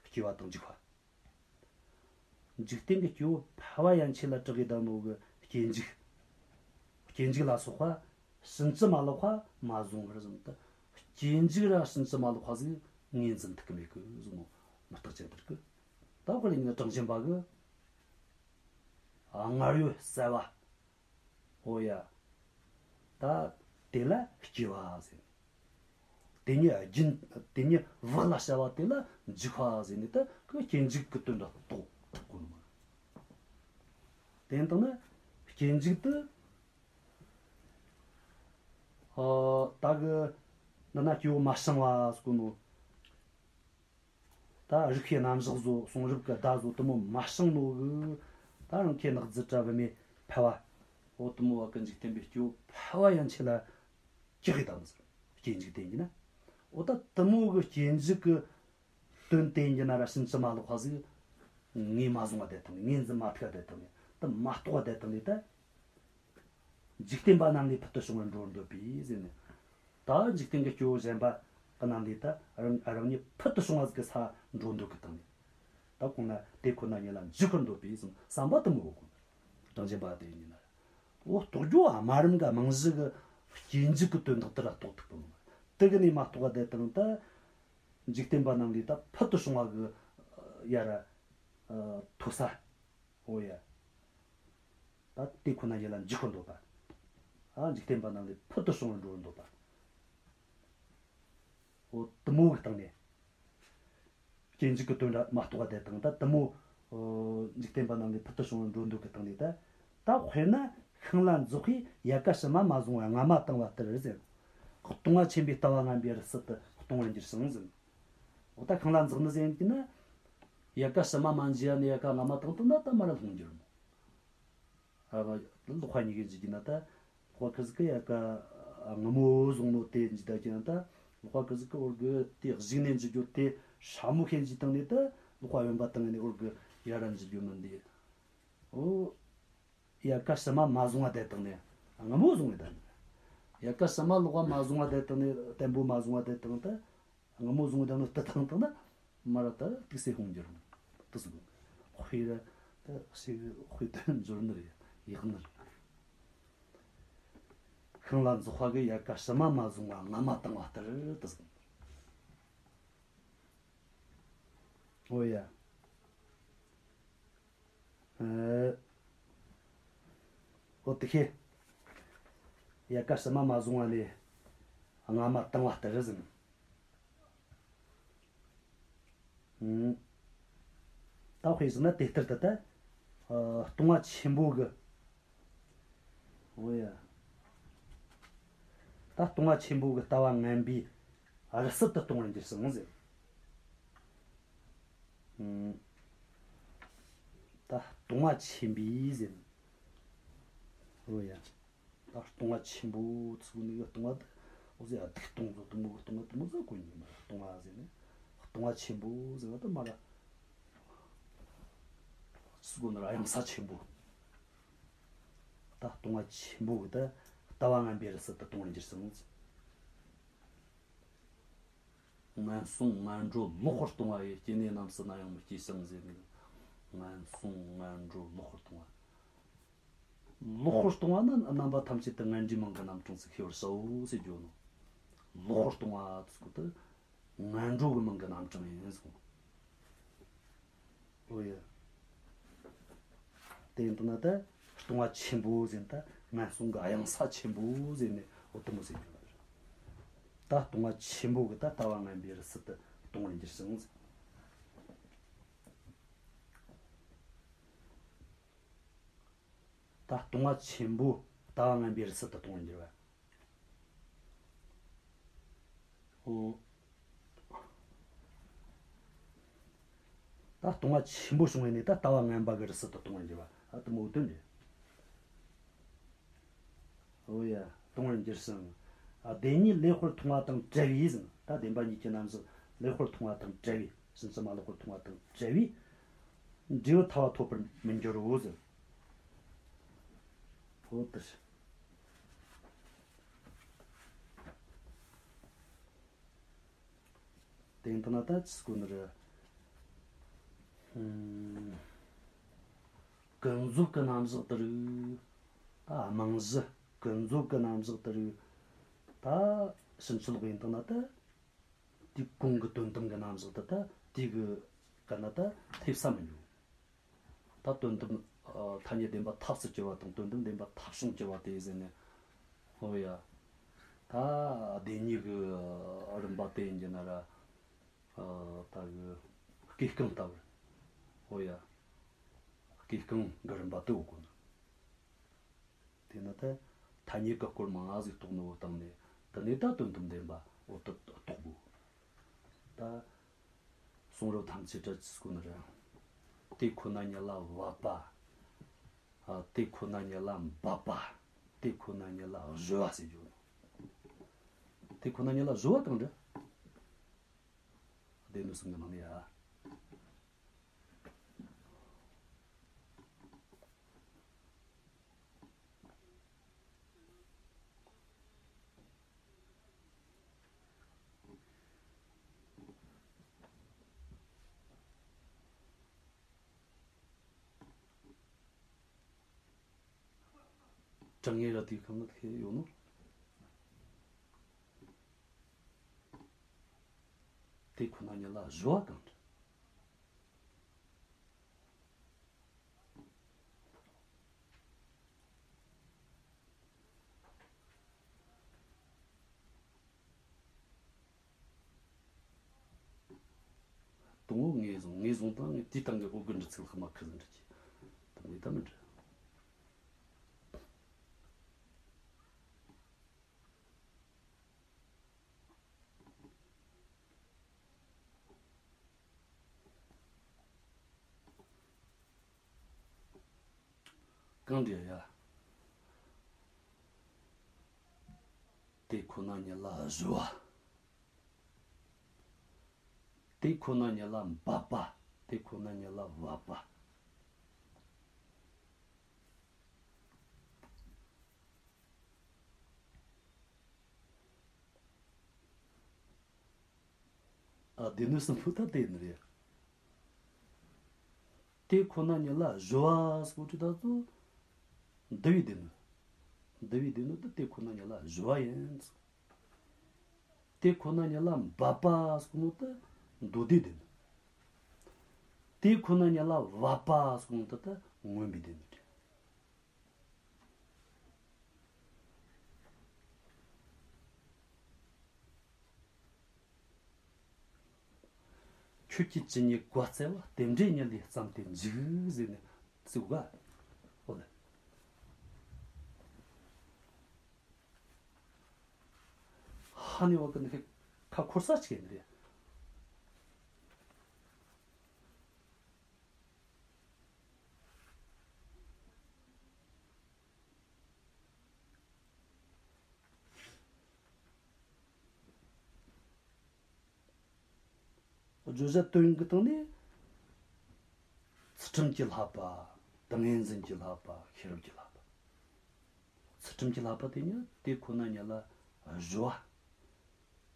སྐྱེ་བ་དང་འཇིག་པ། འཇིག་རྟེན་གྱི་སྐྱེ་བོ་ཕལ་བ་ཡན་ཆད་ལ་གྲགས་ཡི་དང་ནོ་གི་སྐྱེ་འཇིག། སྐྱེ་འཇིག་ལ་སོགས་པ་ཕྱིན་ཅི་མ་ལོག་པ་མ་བཟུང་བར་ཟེར་ནོ་ད། སྐྱེ་འཇིག་ར་ཕྱིན་ཅི་མ་ལོག་པ་ཟིག་ངོས་འཛིན་ཐུབ་གི་མེད་གི་ཟེར་ནོ། མུ་སྟེགས་ཅན་དེ་རིགས་གི། ད་དཔེར་ན་གྲངས་ཅན་པ་གི། ཨ། སྔར་ཡོད་གསལ་བ། ཨོ་ཡ། ད་དེ་ལ་སྐྱེ་བ་ཟེར། དེ་ཉིད་རྒྱུན། དེ་ཉིད་བག་ལ་ཞ་བ་དེ་ལ་འཇིག་པ་ཟེར་ནས། ད་ཁོ་སྐྱེ་འཇིག་གི་དོན་དག་རྟོགས་ཐུབ་གོ་ནི་མ་རེད། དེ་ཡིན་དང་ན་སྐྱེ་འཇིག་དེ། ཨ། ད་གི་འདི་ན་སྐྱེ་བོ་མ་བྱང་བ་ཟེར་གོ་ནོ། ད་རིགས་པའི་རྣམ་གཞག་བཟོ། གསུང་རབ་ཀྱི་བརྡ་བཟོ། དེ་མོ་མ་བྱང་ནོ་གི། ད་རང་ཁེ་གནག་རྫི་དྲ་བུད་མེད་ཕལ་བ། འོ་དེ་མོ་བ་གི་འཇིག་རྟེན་པའི་སྐྱེ་བོ་ཕལ་བ་ཡན་ཆད་ལ་གྲགས་ཡི་དང་ཟེར། སྐྱེ་འཇིག་དེ་ཡིན་ན། འོ་ད་དེ་མོ་གི་སྐྱེ་འཇིག་གི་དོན་དེ་ཡིན་ན་ར་ཕྱིན་ཅི་མ་ལོག་པ་ཟིག་ངོས་མ་བཟུང་བ་དེ་དང་ནི། ངོས་འཛིན་མ་ཐུབ་པ་དེ་དང་ནི། དེ་མ་རྟོགས་པ་དེ་དང་ནི་ད། འཇིག་རྟེན་པ་རྣམས་ལས་ཕུལ་དུ་བྱུང་བར་འགྲོ་བར་འདོད་པས་ཟེར་ནས། ད་འཇིག་རྟེན་གྱི་སྐྱེ་བོ་གཞན་པ་རྣམས་ལས་ད་རང་རང་ཉིད་ཕུལ་དུ་བྱུང་བ་ཟིག་གི་ས་འགྲོ་འདོད་ཀྱི་སྟེང་ནས། ད་གོང་ན་དེ་ཁོ་ན་ཉིད་ལ་འཇུག་པར་འདོད་པས་ཟེར་བསམ་པ་དེ་མོ་གོ། གྲངས་ཅན་པ་དེ་ཡིན་ན། འོ་རྟོགས་རྒྱུ་དམའ་རིམ་ག་རྨང་གཞི་གི་སྐྱེ་འཇིག་གི་དོན་དག་དེ་ར་རྟོགས་ཐུབ་པ་མོ། དེ་གི་ནས་མ་རྟོགས་པ་དེ་དང་ད། འཇིག་རྟེན་པ་རྣམས་ལས་ད་ཕུལ་དུ་བྱུང་བ་གི་ཡ་ར་མཐོ་ས། འོ་ཡ། ད་དེ་ཁོ་ན་ཉིད་ལ་འཇུག་པར་འདོད་པ། ཨ། འཇིག་རྟེན་པ་རྣམས་ལས་ཕུལ་དུ་བྱུང་བར་འགྲོ་བར་འདོད་པ། འོ་དེ་མོ་གི་སྟེང་ནས། སྐྱེ་འཇིག་གི་དོན་ར་མ་རྟོགས་པ་དེ་དང་ད་དེ་མོ། འཇིག་རྟེན་པ་རྣམས་ལས་ཕུལ་དུ་བྱུང་བར་འགྲོ་འདོད་ཀྱི་སྟེང་ནས་ད། ད་དཔེར་ན་ཤིང་ལ་འཛེགས་པས་ཡལ་ག་ཕྱི་མ་མ་བཟུང་བར་རྔ་མ་བཏིང་བ་ལྟར་ཟེར། ལྟུང་བ་ཆེན་པོས་ལྟ་བ་ངན་པའི་རི་སུལ་དུ་ལྟུང་བར་འགྱུར་ཞིང་ཟེར། འོ་ད་ཤིང་ལ་འཛེགས་ནི་ཟེར་གྱི་ན། ཡལ་ག་ཕྱི་མ་མ་འཇུས་ནས་ཡལ་ག་སྔ་མ་བཏིང་བཏང་ན་ད་མར་ར་ལྷུང་འགྱུར་མོ། ཨ། ལག་པ་གཉིས་ཀྱིས་འཇུས་གྱི་ན་ད། ལག་པ་ཁུ་ཟིག་གིས་ཡལ་ག་སྔ་མོ་བཟུང་ནོ་དེ་འཇུས་ད་གྱི་ན་ད། ལག་པ་ཁུ་ཟིག་གིས་འོར་གི་དེ་གཞུག་ནས་འཇུ་རྒྱུ་དེ་སྲ་མོ་ཞིག་འཇུས་བཏང་ནས་ད། ལག་པ་གཡོན་པ་བཏང་ནས་འོར་གི་ཡར་ར་འཇུ་རྒྱུ་མིན་དེ། འོ། ཡལ་ག་ཕྱི་མ་མ་བཟུང་བ་དེ་བཏང་ནས་སྔ་མོ་བཟུང་བས་ད། ཡལ་ག་ཕྱི་མ་ལག་པ་མ་བཟུང་བ་དེ་བཏང་ནས། བརྟན་པོ་མ་བཟུང་བ་དེ་བཏང་ད། སྔ་མོ་བཟུང་བ་དེ་ནི་དེ་བཏང་བཏང་ན། མར་ར་ད་ཏིག་སེ་ལྷུང་འགྱུར་རུང་། དེ་ཟེར། དཔེ་ར་ད་ཞིག་དཔེ་དོན་འབྱོར་ནི་རེད། ཡག་ནི་རེད། ཤིང་ལ་འཛེགས་པ་གིས་ཡལ་ག་ཕྱི་མ་མ་བཟུང་བར་རྔ་མ་བཏིང་བ་ལྟར་དེ་ཟེར། འོ་ཡ། ཨ། འོ་དེ་ཁེ། ཡལ་ག་ཕྱི་མ་མ་བཟུང་བ་ལས་རྔ་མ་བཏིང་བ་ལྟར་ཟེར། ཨང་། ད་དཔེ་བཞག་ན་དེ་ལྟར་དུ་ད། ཨ། ལྟུང་བ་ཆེན་པོ་གི། འོ་ཡ། ད་ལྟུང་བ་ཆེན་པོ་གི་ལྟ་བ་ངན་པའི་རི་སུལ་དུ་ལྟུང་བར་འགྱུར་ཞིང་ཟེར། ཨང་། ད་ལྟུང་བ་ཆེན་པོའི་ཟེར། ཨོ་ཡ། ད་ལྟུང་བ་ཆེན་པོ་ཚུགས་ནི་གི་ལྟུང་བ་དེ། འོ་ཟེར་ཡ། སྡིག་ལྟུང་ཟོ་དུ་མོ་གི་ལྟུང་བ་དུ་མོ་ཟོ་གོ་ནི་མ་རེད། ལྟུང་བ་ཟེར་ནས། ལྟུང་བ་ཆེན་པོ་ཟེར་བ་དུ་མ་ར། ཚུགས་གོ་ནི་ར་གཡང་ས་ཆེན་པོ། ད་ལྟུང་བ་ཆེན་པོ་གི་ད་ལྟ་བ་ངན་པའི་རི་སུལ་དུ་ལྟུང་བར་འགྱུར་ཞིང་། ངན་སོང་ངན་འགྲོ་ལོག་པར་ལྟུང་བ་ཡི། སྐྱེ་གནས་རྣམས་སུ་ནམ་ཡང་མི་སྐྱེ་ཞིང་ཟེར་ནས། ངན་སོང་ངན་འགྲོ་ལོག་པར་ལྟུང་བ། ལོག་པར་ལྟུང་བ་ནི་རྣམ་པ་ཐམས་ཅད་དུ་ངན་འགྲོའི་མིང་གི་རྣམ་གྲངས་སུ་ཤེས་པར་བྱའོ་ཟེར་རྒྱུ་ནོ། ལོག་པར་ལྟུང་བ་ཟེར་གོ་དུས་ངན་འགྲོ་གི་མིང་གི་རྣམ་གྲངས་ཡིན་ཟེར་གོ། ཨོ་ཡ། དེ་ཡིན་དུས་ན་ད་ལྟུང་བ་ཆེན་པོ་ཟེར་ན་ད་ངན་སོང་གི་གཡང་ས་ཆེན་པོ་ཟེར་ནས་འོ་དུ་མོ་ཟེར་རྒྱུ་རེད། ད་ལྟུང་བ་ཆེན་པོ་གི་ད་ལྟ་བ་ངན་པའི་རི་སུལ་དུ་ལྟུང་བར་འགྱུར་ཞིང་ཟེར། ད་ལྟུང་བ་ཆེན་པོ་ལྟ་བ་ངན་པའི་རི་སུལ་དུ་ལྟུང་བར་འགྱུར་བ། ཨོ། ད་ལྟུང་བ་ཆེན་པོ་བྱུང་བའི་གནས་ད་ལྟ་བ་ངན་པ་གི་རི་སུལ་དུ་ལྟུང་བར་འགྱུར་བ། ཨ་དུ་མོ་དོན་རེད། ཨོ་ཡ། ལྟུང་བར་འགྱུར་ཞིང་། ཨ་བདེན་གཉིས་ལེགས་པར་མཐོང་བ་དང་བྲལ་བས་ཟེར། ད་བདེན་པ་གཉིས་ཀྱི་རྣམ་གཞག་ལེགས་པར་མཐོང་བ་དང་བྲལ་བས། ཕྱིན་ཅི་མ་ལོག་པར་མཐོང་བ་དང་བྲལ་བས། འབྲས་བུ་ཐར་པ་ཐོབ་པར་མི་འགྱུར་རོ་ཟེར། ཨོ་དེ་རེད། དེ་ཡིན་དུས་ན་ད་ཅི་ཟེར་གོ་ནི་རེད། ཧུམ། ཀུན་རྫོབ་ཀྱི་རྣམ་གཞག་དེ་རིགས། ད་རྨང་གཞི་ཀུན་རྫོབ་ཀྱི་རྣམ་གཞག་དེ་རིགས། ད་ཕྱིན་ཅི་ལོག་ཡིན་དུས་ན་ད། དེའི་གོང་གི་དོན་དམ་གྱི་རྣམ་གཞག་དེ་ད་དེ་གི་ག་ན་ད་ཐེབས་ས་མི་འགྱུར། ད་དོན་དམ་ཨ་ཐ་སྙད་བདེན་པ་ཐབས་སུ་གྱུར་པ་དང་། དོན་དམ་བདེན་པ་ཐབས་བྱུང་གྱུར་པ་སྟེ་ཟེར་ནས། ཨོ་ཡ། ད་བདེན་གཉིས་ཀྱི་རིམ་པ་དེ་ཡིན་རྒྱུ་ན་ར། ཨ་ད་གི་སྐས་རྐང་ལྟ་བུར། ཨོ་ཡ། སྐས་རྐང་གི་རིམ་པ་དེ་འོ་གོ་ནི། དེ་ནི་ད་ཐ་སྙད་ཀྱི་སྐོར་མང་ང་ཟིག་རྟོགས་ནོ་བོ་བཏང་ནས། དེ་ནས་ད་དོན་དམ་བདེན་པ་འོ་དེ་རྟོགས་དགོས། ད་གསུང་རབ་ཐམས་ཅད་ད་ཅི་ཟེར་གོ་ནི་རེད། དེ་ཁོ་ན་ཉིད་ལ་བབ་པ། ཨ་དེ་ཁོ་ན་ཉིད་ལ་འབབ་པ། དེ་ཁོ་ན་ཉིད་ལ་གཞོལ་བ་ཟེར་རྒྱུ་ནོ། དེ་ཁོ་ན་ཉིད་ལ་གཞོལ་བ་དང་འདྲ། སྡེ་སྣོད་གསུམ་གྱི་ནང་ནས་ཡ། དྲང་ངེས་ར་དེའི་ཁམས་ན་ཁེ་ཡོད་ནོ། དེ་ཁོ་ན་ཉིད་ལ་གཞོལ་བ་གང་འདྲ། དང་པོ་ངོས་བཟུང་། ངོས་བཟུང་དང་ངས་དེའི་སྟེང་གི་འོ་གི་འདྲི་ཚིག་ལྷག་མ་ཁུ་ཟིག་འདྲི་གི། དང་པོ་ད་མི་འདྲི། གང་འདྲ་ཡ། དེ་ཁོ་ན་ཉིད་ལ་གཞོལ་བ། དེ་ཁོ་ན་ཉིད་ལ་འབབ་པ། དེ་ཁོ་ན་ཉིད་ལ་བབ་པ། ཨ་སྡེ་སྣོད་གསུམ་པོ་ད་དེ་ནི་རེད། དེ་ཁོ་ན་ཉིད་ལ་གཞོལ་བ་ཟེར་གོ་དུས་ད་ཚོ་འདུལ་བའི་སྡེ་སྣོད། འདུལ་བའི་སྡེ་སྣོད་དེ་དེ་ཁོ་ན་ཉིད་ལ་གཞོལ་བ་ཡིན། དེ་ཁོ་ན་ཉིད་ལ་འབབ་པ་ཟེར་གོ་ནོ་དེ་མདོ་སྡེའི་སྡེ་སྣོད། དེ་ཁོ་ན་ཉིད་ལ་བབ་པ་ཟེར་གོ་ནོ་དེ་ད་མངོན་པའི་སྡེ་སྣོད་རེད། ཁྱོད་ཀྱིས་ཇི་སྙེད་བཀའ་སྩལ་པ། རྟེན་འབྲེལ་ཉིད་ལས་བརྩམས་ཏེ་འཇུག་ཟེར་ནས་ཟེར་བ། ཨོ་ལེ། ཧ་ནི་བ་ཀ་ནི་ཁ་ཁ་འཁོར་ས་ཅིག་ཡིན་རེད། བརྗོད་བྱ་དོན་གྱི་སྟེང་ནས། ཚུལ་ཁྲིམས་ཀྱི་བསླབ་པ། ཏིང་ངེ་འཛིན་གྱི་བསླབ་པ། ཤེས་རབ་ཀྱི་བསླབ་པ། ཚུལ་ཁྲིམས་ཀྱི་བསླབ་པ་དེ་ཉིད་དེ་ཁོ་ན་ཉིད་ལ་གཞོལ་བ།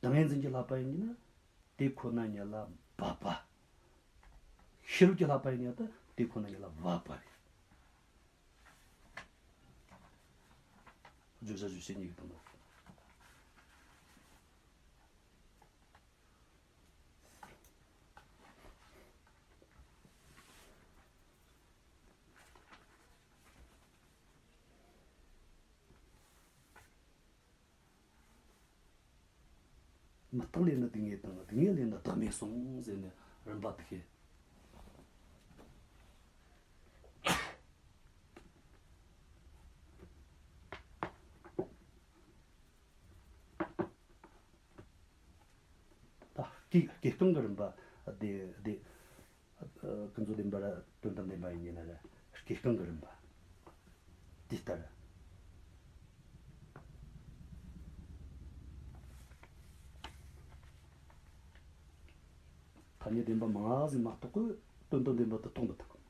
ཏིང་ངེ་འཛིན་གྱི་བསླབ་པ་ཡིན་ན་དེ་ཁོ་ན་ཉིད་ལ་འབབ་པ། ཤེས་རབ་ཀྱི་བསླབ་པ་ཡིན་ན་ད་དེ་ཁོ་ན་ཉིད་ལ་བབ་པ་རེད། བརྗོད་བྱ་རྗོད་བྱེད་གཉིས་ཀྱི་དོན་དག་མི་རྟག་ལས་ནི་སྡུག་བསྔལ་དང་། སྡུག་བསྔལ་ལས་ནི་བདག་མེད་གསུངས་ཟེར་ནས་རིམ་པ་དེ་བཤད། ད་སྐྱེ་སྐྱེ་རྐང་གི་རིམ་པ་དེ་དེ། ཨ། ཀུན་རྫོབ་བདེན་པ་ར་དོན་དམ་བདེན་པ་ཡིན་ན་ར་སྐྱེ་རྐང་གི་རིམ་པ་དེ་ལྟར། ཐ་སྙད་བདེན་པ་མང་ཟིག་མ་རྟོགས་གི་དོན་དམ་བདེན་པ་དེ་རྟོགས་མི་ཐུབ།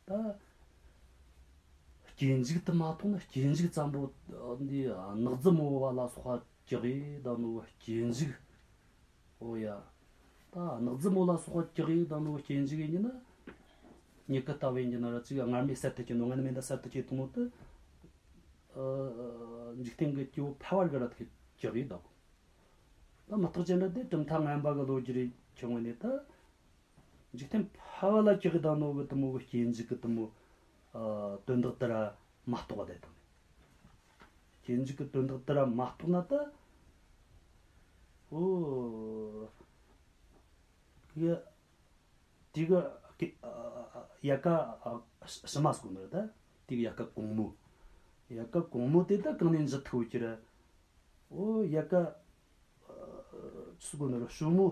ད་སྐྱེ་འཇིག་དེ་མ་མཐོང་ན། སྐྱེ་འཇིག་ཙམ་པོ་འདི་གནག་རྫི་མོ་བ་ལ་སོགས་པ་ཀྱག་ཡེ་བསྡད་ནོ་སྐྱེ་འཇིག། འོ་ཡ། ད་གནག་རྫི་མོ་ལ་སོགས་པ་ཀྱག་ཡེ་བསྡད་ནོ་སྐྱེ་འཇིག་ཡིན་ན། མྱུ་གུ་ལྟ་བུ་ཡིན་ན་ར་ཅིག་སྔར་མེད་གསར་དུ་སྐྱེ་ནོ། སྔར་མེད་ན་གསར་དུ་སྐྱེ་ཐུབ་ནོ་དེ། ཨ། འཇིག་རྟེན་གྱི་སྐྱེ་བོ་ཕལ་བ་གི་ར་དེ་ཀྱག་ཡེ་བསྡད་གོ། ད་མི་རྟག་ཅན་ར་དེ་གྲུབ་མཐའ་ངན་པ་གི་ལོ་རྒྱུས་རེ་ཁྱེར་ཡོང་ནས་ད། འཇིག་རྟེན་ཕལ་བ་ལ་ཀྱག་གི་བསྡད་ནོ་གི་དེ་མོ་གི་སྐྱེ་འཇིག་གི་དེ་མོ། ཨ། དོན་དག་དེ་ར་མ་རྟོགས་པ་དེ་དང་། སྐྱེ་འཇིག་གི་དོན་དག་དེ་ར་མ་རྟོགས་ན་ད། འོ། ཡ། དེ་གི་ཀི། ཨ། ཡལ་ག། ཨ། ཕྱི་མ་ཟེར་གོ་ནི་རེད་ད། དེ་གི་ཡལ་ག་གོང་མོ། ཡལ་ག་གོང་མོ་དེ་ད་གང་ནས་འཇུ་ཐུབ་ཀྱི་རེད། འོ། ཡལ་ག། ཨ། ཟེར་གོ་ནི་རེད། ཞུ་མོ་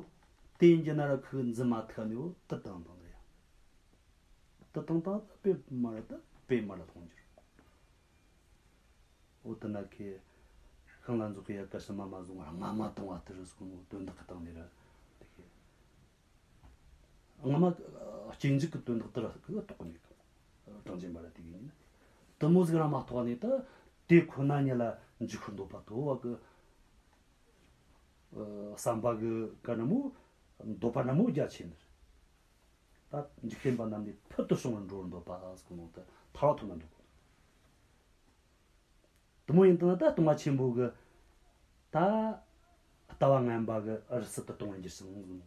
དེ་ཡིན་གྱི་ན་ར་ཁོ་འཛིན་མ་ཐུབ་ནི། འོ། དེ་བཏང་བཏང་ནི་རེད། དེ་བཏང་བཏང་ད་དཔེ་མ་རེད་ད། དཔེ་མ་རེད་མཐོང་རྒྱུ་རེད། འོ། དེ་ན་ཁོས་ཤིང་ལ་འཛེགས་གི་ཡལ་ག་ཕྱི་མ་མ་བཟུང་བར་སྔ་མ་བཏང་བ་དེ་རེད་ཟེར་གོ་ནོ་དོན་དག་གི་སྟེང་ནས་ར་དེ་ཁོས། སྔ་མ་སྐྱེ་འཇིག་གི་དོན་དག་དེ་ར་གི་རྟོགས་གི་མེད་གི། གྲངས་ཅན་པ་ར་དེ་གི་ཡིན་ན། དེ་མོ་ཟིག་ར་མ་རྟོགས་ནས་ད་དེ་ཁོ་ན་ཉིད་ལ་འཇུག་ཤོར་འདོད་པ་དོ་བ་གི། ཨ། བསམ་པ་གི་ག་ན་མོ། འདོད་པ་ན་མོ་རྒྱ་ཆེ་ནི་རེད། ད་འཇིག་རྟེན་པ་རྣམས་ནས་ཕུལ་དུ་བྱུང་བར་འགྲོ་བར་འདོད་པ་ཟེར་གོ་ནོ་དེ་ཐར་པ་ཐོབ་ན་འདོད་གོ། དེ་མོ་ཡིན་དང་ད་སྟོང་པ་ཆེན་པོ་གི་ད་ལྟ་བ་ངན་པ་གི་རི་སུལ་དུ་ལྟུང་བར་འགྱུར་ཞིང་ཟེར་ནོ།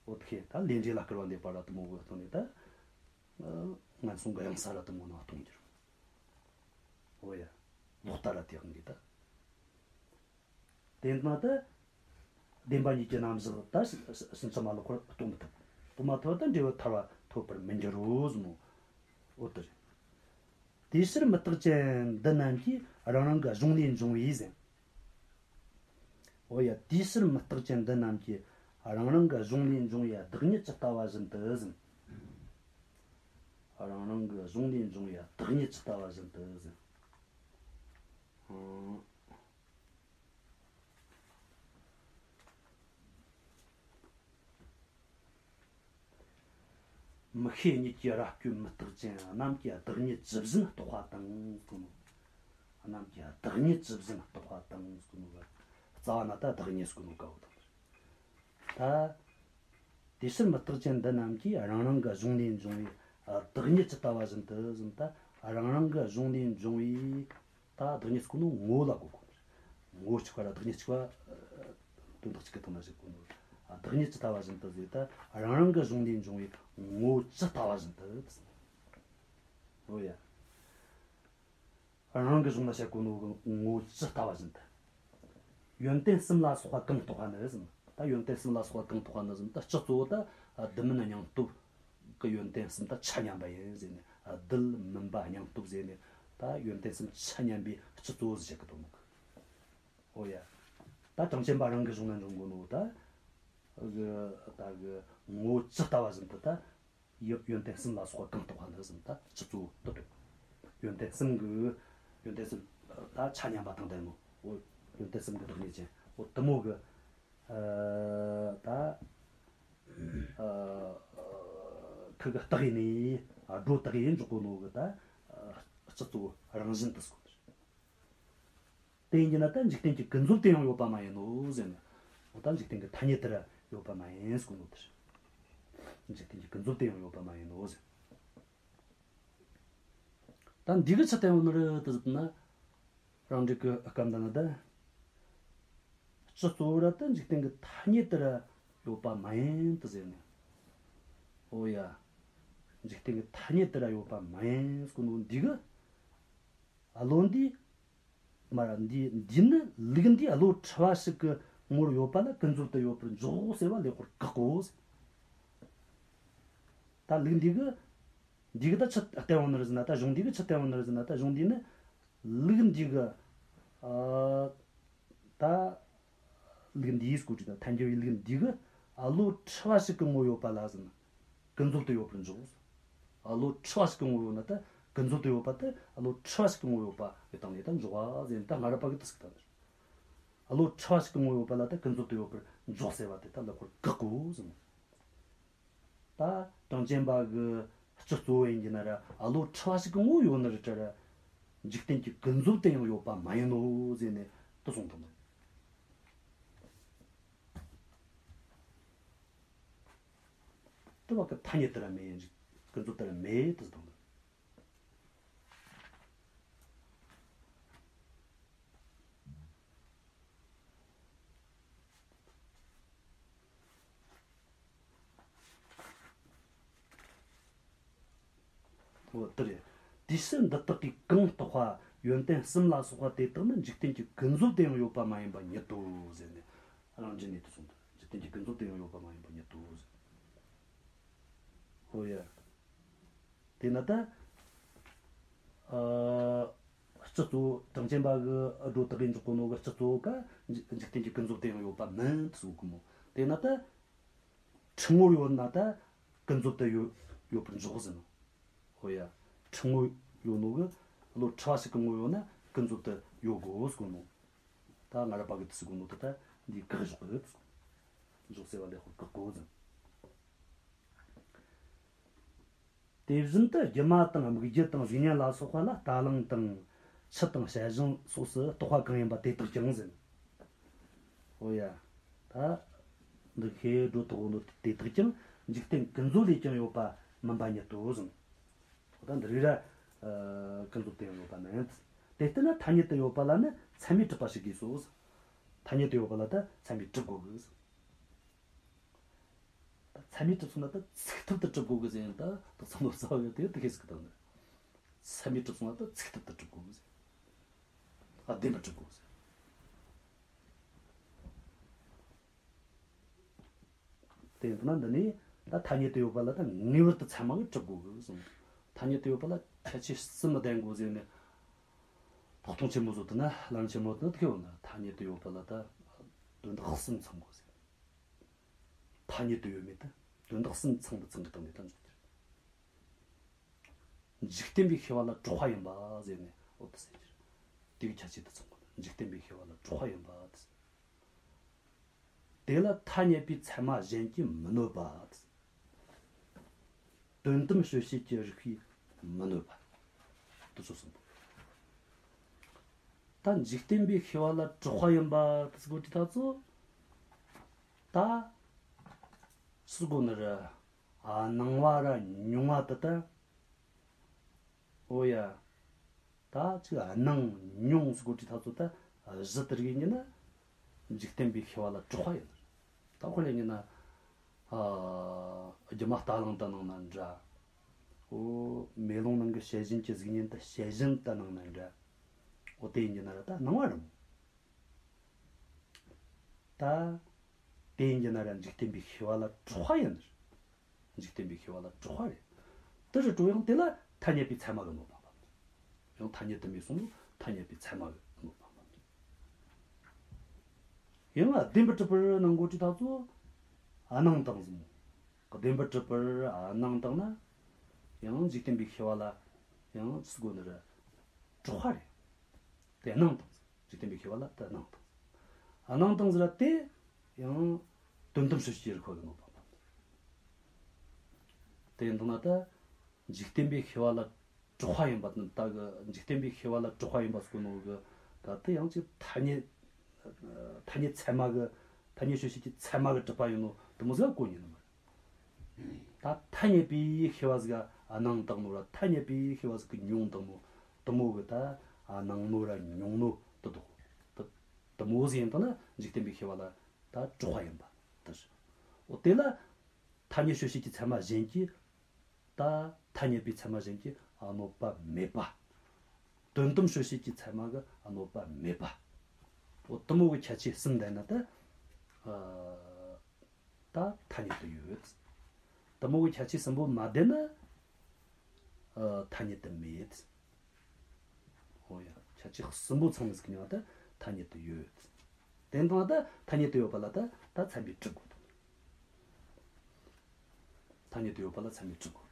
འོ། དེ་ཁོས་ད་ལས་འབྲས་ལ་སྐུར་བ་འདེབས་པ་ར་དེ་མོ་གི་སྟེང་ནས་ད་ངན་སོང་གི་གཡང་ས་ར་དེ་མོ་ནང་ལྟུང་འགྱུར། འོ་ཡ། ལོག་ལྟ་ར་དེ་ཡང་གི་ད། དེ་ན་ད་བདེན་པ་གཉིས་ཀྱི་རྣམ་གཞག་ད་ཕྱིན་ཅི་མ་ལོག་པར་རྟོགས་མི་ཐུབ། རྟོགས་མ་ཐུབ་ད་འབྲས་བུ་ཐར་པ་ཐོབ་པར་མི་འགྱུར་རོ་ཟེར་ནོ། འོ་དེ་རེད། དེའི་ཕྱིར་མུ་སྟེགས་ཅན་འདི་རྣམས་ཀྱིས་རང་རང་གི་གཞུང་ལས་འབྱུང་བའི་ཟེར། འོ་ཡ། དེའི་ཕྱིར་མུ་སྟེགས་ཅན་འདི་རྣམས་ཀྱིས་རང་རང་གི་གཞུང་ལས་འབྱུང་བའི་བདག་ཉིད་ཇི་ལྟ་བ་བཞིན་དུ་ཟེར། རང་རང་གི་གཞུང་ལས་འབྱུང་བའི་བདག་ཉིད་ཇི་ལྟ་བ་བཞིན་དུ་ཟེར། ཨང་། མིག་ཤེས་གཉིས་ཀྱིས་རབ་བསྐྱོད་མུ་སྟེགས་ཅན་རྣམས་ཀྱིས་བདག་ཉིད་ཇི་བཞིན་རྟོགས་པ་དང་ཟེར་གོ་ནོ། རྣམས་ཀྱིས་བདག་ཉིད་ཇི་བཞིན་རྟོགས་པ་དང་ཟེར་གོ་ནོ་གི། རྩ་བ་ན་ད་བདག་ཉིད་ཟེར་གོ་ནོ་ག་བོ་དང་། ད་དེ་ཕྱིར་མུ་སྟེགས་ཅན་འདི་རྣམས་ཀྱིས་རང་རང་གི་གཞུང་ལས་འབྱུང་བའི་བདག་ཉིད་ཇི་ལྟ་བ་བཞིན་དུ་ཟེར། ད་རང་རང་གི་གཞུང་ལས་འབྱུང་བའི། ད་བདག་ཉིད་ཟེར་གོ་ནོ་ངོ་བོ་ལ་གོ་དགོས། ངོ་བོ་གཅིག་པ་ར་བདག་ཉིད་གཅིག་པ། དོན་དག་གཅིག་གི་སྟེང་ན་བཞག་གོ་ནོ། བདག་ཉིད་ཇི་ལྟ་བ་བཞིན་དུ་ཟེར། ད་རང་རང་གི་གཞུང་ལས་འབྱུང་བའི་ངོ་བོ་ཇི་ལྟ་བ་བཞིན་དུ། འོ་ཡ། རང་རང་གི་གཞུང་ལ་བཤད་གོ་ནོ་གི་ངོ་བོ་ཇི་ལྟ་བ་བཞིན་དུ། ཡོན་ཏན་གསུམ་ལ་སོགས་པ་གང་རྟོགས་པ་ནི་ཟེར། ད་ཡོན་ཏན་གསུམ་ལ་སོགས་པ་གང་རྟོགས་པ་ནི་ཟེར། ད་སྤྱི་གཙོ་བོ་ད་རྡུལ་མུན་སྙིང་སྟོབས་ཀྱི་ཡོན་ཏན་གསུམ་ད་ཆ་མཉམ་པ་ཡིན་ཟེར་ནས། རྡུལ་མུན་པ་སྙིང་སྟོབས་ཟེར་ནས། ད་ཡོན་ཏན་གསུམ་ཆ་མཉམ་པའི་སྤྱི་གཙོ་བོ་ཟེར་གི་དོན་ནོ་གི། འོ་ཡ། ད་གྲངས་ཅན་པ་རང་གི་གཞུང་ན་འབྱུང་གོ་ནོ་ད། གི་ད་གི་ངོ་བོ་ཇི་ལྟ་བ་བཞིན་དུ་ད། ཡོན་ཡོན་ཏན་གསུམ་ལ་སོགས་པ་གང་རྟོགས་པ་འདི་ཟེར། ད་སྤྱི་གཙོ་བོ་དེ་རེད། ཡོན་ཏན་གསུམ་གི། ཡོན་ཏན་གསུམ་ ད་ཆ་མཉམ་པ་དང་ལྡན་ནོ། འོ་ཡོན་ཏན་གསུམ་གྱི་བདག་ཉིད་ཅན། འོ་དེ་མོ་གི་ཨ་ད་ཨ་ཁུ་གི་རྟགས་ཡིན་ནི། སྒྲོ་བཏགས་ཡིན་འཇོག་གོ་ནོ་གི་ད་ཨ་སྤྱི་གཙོ་བོ་རང་བཞིན་དུ་སྐོར། དེ་ཡིན་གྱི་ན་ད་འཇིག་རྟེན་གྱི་ཀུན་རྫོབ་ཏུ་ཡང་ཡོད་པ་མ་ཡིན་ནོ་ཟེར་ནས། འོ་ད་འཇིག་རྟེན་གྱི་ཐ་སྙད་དུ་ར་ཡོད་པ་མ་ཡིན་ཟེར་གོ་ནོ་དེ་རེད། འཇིག་རྟེན་གྱི་ཀུན་རྫོབ་ཏུ་ཡང་ཡོད་པ་མ་ཡིན་ནོ་ཟེར། ད་འདི་གི་ཆི་བསྟན་ཡོད་ནི་རེད་དེ་ཟེར་ན། རང་འགྲེལ་གྱི་སྐབས་འདི་ན་ད། སྤྱི་གཙོ་བོ་ར་ད་འཇིག་རྟེན་གྱི་ཐ་སྙད་དུ་ར་ཡོད་པ་མ་ཡིན་དེ་ཟེར་ནས། འོ་ཡ། འཇིག་རྟེན་གྱི་ཐ་སྙད་དུ་ར་ཡོད་པ་མ་ཡིན་ཟེར་གོ་ནོ་འདི་གི། བློ་འདི། མ་ར་འདི་འདི་ནི་ལུགས་འདིས་བློ་འཁྲུལ་བ་ཞིག་གི་ངོར་ཡོད་པ་ལ་ཀུན་རྫོབ་ཏུ་ཡོད་པར་འཇོག་ཟེར་བ་ལེགས་པར་བཀག་གོ། ད་ལུགས་འདི་གི་འདི་གི་ད་ཆི་བསྟན་ཡོད་ནི་རེད་ཟེར་ན། ད་གཞུང་འདི་གི་ཆི་བསྟན་ཡོད་ནི་རེད་ཟེར་ན། ད་གཞུང་འདི་ནི་ལུགས་འདི་གི་ཨ་ད་ལུགས་འདིས་སྐོར་གྱི་ད་ཐལ་འགྱུར་བའི་ལུགས་འདི་གི་ཨ་བློ་འཁྲུལ་བ་ཞིག་གི་ངོ་ཡོད་པ་ལ་ཟེར་ན། ཀུན་རྫོབ་ཏུ་ཡོད་པར་འཇོག་ཨ་བློ་འཁྲུལ་བ་ཞིག་གི་ངོ་ཡོད་ན་ད་ཀུན་རྫོབ་ཏུ་ཡོད་པ་དེ་ཨ་བློ་འཁྲུལ་བ་ཞིག་གི་ངོ་ཡོད་པ་ཡོད་དང་ལས་ད་འཇོག་པ་ཟེར་ན། ད་སྔ་རབས་པ་གི་དེ་ཟེར་གི་ད་ནི། ཨ་བློ་འཁྲུལ་བ་ཞིག་གི་ངོ་ཡོད་པ་ལ་ད་ཀུན་རྫོབ་ཏུ་ཡོད་པར་འཇོག་ཟེར་བ་དེ་ད་ལེགས་པར་བཀག་གོ་ཟེར། ད་གྲངས་ཅན་པ་གི་སྤྱི་གཙོ་བོ་ཡིན་གྱི་ན་ར་ཨ་བློ་འཁྲུལ་བ་ཞིག་གི་ངོ་ཡོད་ནི་རེད་དྲ་ར། འཇིག་རྟེན་གྱི་ཀུན་རྫོབ་ཏུ་ཡང་ཡོད་པ་མ་ཡིན་ནོ་ཟེར་ནས་དེ་གསུངས་ཐུབ་ནོ། དེ་བ་གི་ཐ་སྙད་དུ་ར་མེད། ཀུན་རྫོབ་ཏུ་ར་མེད་དུ་གསུངས་ཐུབ། འོ་དེ་རེད། དེའི་ཕྱིར་འདི་དག་གིས་གང་བརྟགས་པ་ཡོན་ཏན་གསུམ་ལ་སོགས་པ་དེ་དག་ནི་འཇིག་རྟེན་གྱི་ཀུན་རྫོབ་ཏུ་ཡང་ཡོད་པ་མ་ཡིན་པ་ཉིད་དོ་ཟེར་ནས། རང་རྒྱུད་ནས་དེ་གསུངས་ཏེ། འཇིག་རྟེན་གྱི་ཀུན་རྫོབ་ཏུ་ཡང་ཡོད་པ་མ་ཡིན་པ་ཉིད་དོ་ཟེར། འོ་ཡ། དེས་ན་ད། ཨ། སྤྱི་གཙོ་བོ་གྲངས་ཅན་པ་གི་སྒྲོ་བཏགས་ཡིན་འཇོག་གོ་ནོ་གི་སྤྱི་གཙོ་བོ་ཀ་འཇིག་འཇིག་རྟེན་གྱི་ཀུན་རྫོབ་ཏུ་ཡང་ཡོད་པ་མིན་དུ་གསུངས་གི་མོ། དེས་ན་ད། འཁྲུལ་ངོར་ཡོད་ན་ད་ཀུན་རྫོབ་ཏུ་ཡོད་ཡོད་པར་འཇོག་ཟེར་ནོ། འོ་ཡ། འཁྲུལ་ངོར་ཡོད་ནོ་གི་བློ་འཁྲུལ་བ་ཞིག་གི་ངོར་ཡོད་ན་ཀུན་རྫོབ་ཏུ་ཡོད་དགོས་ཟེར་གོ་ནོ། ད་སྔ་རབས་པ་གི་དུ་ཟེར་གོ་ནོ་ད་ད་འདི་བཀག་བཞག་གི་ཡོད། འཇོག་ཟེར་བ་ལེགས་པར་བཀག་དགོས་ཟེར། དེ་བཞིན་དུ་སྒྱུ་མ་དང་སྨིག་རྒྱུ་དང་གཟུགས་བརྙན་ལ་སོགས་པ་ལ་རྟ་གླང་དང་ཆུ་དང་བྱད་བཞིན་སོགས་སུ་བརྟགས་པ་གང་ཡིན་པ་དེ་དག་ཀྱང་ཟེར། འོ་ཡ། ད་འདི་ཁའི་སྒྲོ་བཏགས་ཡོད་ནོ་དེ་དག་ཀྱང་འཇིག་རྟེན་ཀུན་རྫོབ་ལས་ཀྱང་ཡོད་པ་མིན་པ་ཉིད་དོ་ཟེར། འོ་ད་འདི་རིགས་ར་ཨ་ཀུན་རྫོབ་ཏུ་ཡང་ཡོད་པ་མིན། དེ་ལྟར་ན་ཐ་སྙད་དུ་ཡོད་པ་ལ་ནི་ཚད་མས་གྲུབ་པ་ཞིག་དགོས་སོ་ཟེར། ཐ་སྙད་དུ་ཡོད་པ་ལ་ད་ཚད་མས་གྲུབ་དགོས་གི་ཟེར། ད་ཚད་མས་གྲུབ་སོང་ན་ད་ཚུགས་ཐུབ་ཏུ་གྲུབ་དགོས་གི་ཟེར་ཡིན། ད་དག་ཚང་ལོ་ཙཱ་བ་ཡོད་དེ་དེ་ཁེ་སི་གི་ད་ནི། ཚད་མས་གྲུབ་སོང་ན་ད་ཚུགས་ཐུབ་ཏུ་གྲུབ་དགོས་གི་ཟེར། ཨ་བདེན་པར་གྲུབ་དགོས་གི་ཟེར། དེ་ཡིན་ན་འདི་ནི་ད་ཐ་སྙད་དུ་ཡོད་པ་ལ་ད་ངེས་པར་དུ་ཚད་མ་གི་གྲུབ་དགོས་གི་གསུངས། ཐ་སྙད་དུ་ཡོད་པ་ལ་ཁྱད་ཆོས་གསུམ་ལྡན་དགོས་ཟེར་ནས་ལྷག་མཐོང་ཆེན་མོ་བཟོ་དུ་ན་ལམ་ཆེན་མོ་དུ་ན་དེ་ཡོད་ན། ཐ་སྙད་དུ་ཡོད་པ་ལ་ད་དོན་དག་གསུམ་ཚང་དགོས་ཟེར། ཐ་སྙད་དུ་ཡོད་མེད་དེ་དོན་དག་གསུམ་ཚང་དུ་ཚང་གི་སྟེང་ནས་ད་འཇོག་རྒྱུ། འཇིག་རྟེན་པའི་ཤེས་པ་ལ་གྲགས་པ་ཡིན་པ་ཟེར་ནས་འོ་དེ་ཟེར་རྒྱུ། དེ་གི་ཁྱད་ཆོས་དེ་ཚང་དགོས། འཇིག་རྟེན་པའི་ཤེས་པ་ལ་གྲགས་པ་ཡིན་པ་དེ་ཟེར། དེ་ལ་ཐ་སྙད་པའི་ཚད་མ་གཞན་གྱིས་མི་གནོད་པ། དོན་དམ་དཔྱོད་བྱེད་ཀྱི་རིགས་པས་མི་གནོད་པ། དེ་ཚོ་གསུམ་པོ། ད་འཇིག་རྟེན་པའི་ཤེས་པ་ལ་གྲགས་པ་ཡིན་པ་དེ་ཟེར་གོ་དུས་ད་ཚོ། ད་ཟེར་གོ་ནི་ར་ཨ་སྣང་བ་ར་མྱོང་བ་དེ་ད། འོ་ཡ། ད་ཅིག་སྣང་མྱོང་ཟེར་གོ་དུས་ད་ཚོ་ད་གཞི་དེ་རིགས་ཡིན་ན་འཇིག་རྟེན་པའི་ཤེས་པ་ལ་གྲགས་པ་ཡིན། ད་དཔེར་ན་ཡིན་ན་ཨ་སྒྱུ་མ་རྟ་གླང་དུ་སྣང་ན་འདྲ། འོ་མེ་ལོང་ནང་གི་བྱད་བཞིན་གྱི་གཟུགས་བརྙན་དེ་བྱད་བཞིན་དུ་སྣང་ན་འདྲ། འོ་དེ་ཡིན་གྱི་ན་ར་ད་སྣང་བ་རེད་མོ། ད་དེ་ཡིན་གྱི་ན་ར་འཇིག་རྟེན་པའི་ཤེས་པ་ལ་གྲགས་པ་ཡིན། འཇིག་རྟེན་པའི་ཤེས་པ་ལ་གྲགས་པ་རེད། དེ་རེད་དྲ་ཡང་དེ་ལ་ཐ་སྙད་པའི་ཚད་མ་གི་གནོད་པ་འབབ། ཡང་ཐ་སྙད་དུ་མེད་སོང་ན་ཐ་སྙད་པའི་ཚད་མ་གི་གནོད་པ་འབབ། ཡང་ལ་བདེན་པར་གྲུབ་པར་སྣང་གོ་དུས་ད་ཚོ་ཨ་སྣང་བཏང་ཟིན་མོ། བདེན་པར་གྲུབ་པར་ཨ་སྣང་བཏང་ན་ཡང་འཇིག་རྟེན་པའི་ཤེས་པ་ལ་ཡང་ཟེར་གོ་ནི་ར་གྲགས་པ་རེད། དེ་སྣང་བཏང་ཟེར། འཇིག་རྟེན་པའི་ཤེས་པ་ལ་དེ་སྣང་བཏང་ཟེར། སྣང་བཏང་ཟེར་ར་དེ་ཡང་དོན་དམ་དཔྱོད་བྱེད་ཀྱི་རིགས་པ་གི་གནོད་པ་མ་གཏོགས། དེ་ཡིན་དང་ན་ད་འཇིག་རྟེན་པའི་ཤེས་པ་ལ་གྲགས་པ་ཡིན་པ་ད་གི་འཇིག་རྟེན་པའི་ཤེས་པ་ལ་གྲགས་པ་ཡིན་པ་ཟེར་གོ་ནོ་གི་ད་དེ་ཡང་ཅིག་ཐ་སྙད། ཐ་སྙད་ཚད་མ་གི་ཐ་སྙད་དཔྱོད་བྱེད་ཀྱི་ཚད་མ་གི་གྲུབ་པ་ཡིན་ནོ་དེ་མོ་ཟིག་ག་གོ་ཉན་ནི་མ་རེད། ད་ཐ་སྙད་པའི་ཤེས་པ་ཟིག་ག་སྣང་བཏང་ནོ་ར་ཐ་སྙད་པའི་ཤེས་པ་ཟིག་གི་མྱོང་བཏང་ནོ་དེ་མོ་གི་ད་སྣང་ནོ་ར་མྱོང་ནོ་དེ་དོ་དེ་དེ་མོ་ཟིག་ཡིན་དང་ན་འཇིག་རྟེན་པའི་ཤེས་པ་ལ་ད་གྲགས་པ་ཡིན་པ་དེ་རེད། འོ་དེ་ལ་ཐ་སྙད་དཔྱོད་བྱེད་ཀྱི་ཚད་མ་གཞན་གྱིས་ད་ཐ་སྙད་པའི་ཚད་མ་གཞན་གྱིས་གནོད་པ་མེད་པ། དོན་དམ་དཔྱོད་བྱེད་ཀྱི་ཚད་མ་གིས་གནོད་པ་མེད་པ། འོ་དེ་མོ་གི་ཁྱད་ཆོས་གསུམ་ལྡན་ན་ད་ཨ་ད་ཐ་སྙད་དུ་ཡོད། དེ་མོ་གི་ཁྱད་ཆོས་གསུམ་པོ་མ་ལྡན་ན་ཨ་ཐ་སྙད་དུ་མེད། འོ་ཡ། ཁྱད་ཆོས་གསུམ་པོ་ཚང་མ་ཟིག་གི་མྱིང་ང་ད་ཐ་སྙད་དུ་ཡོད། དེ་ལྟ་ན་ད་ཐ་སྙད་དུ་ཡོད་པ་ལ་ད་ད་ཚད་མས་གྲུབ་དགོས། ཐ་སྙད་དུ་ཡོད་པ་ལ་ཚད་མས་གྲུབ་དགོས།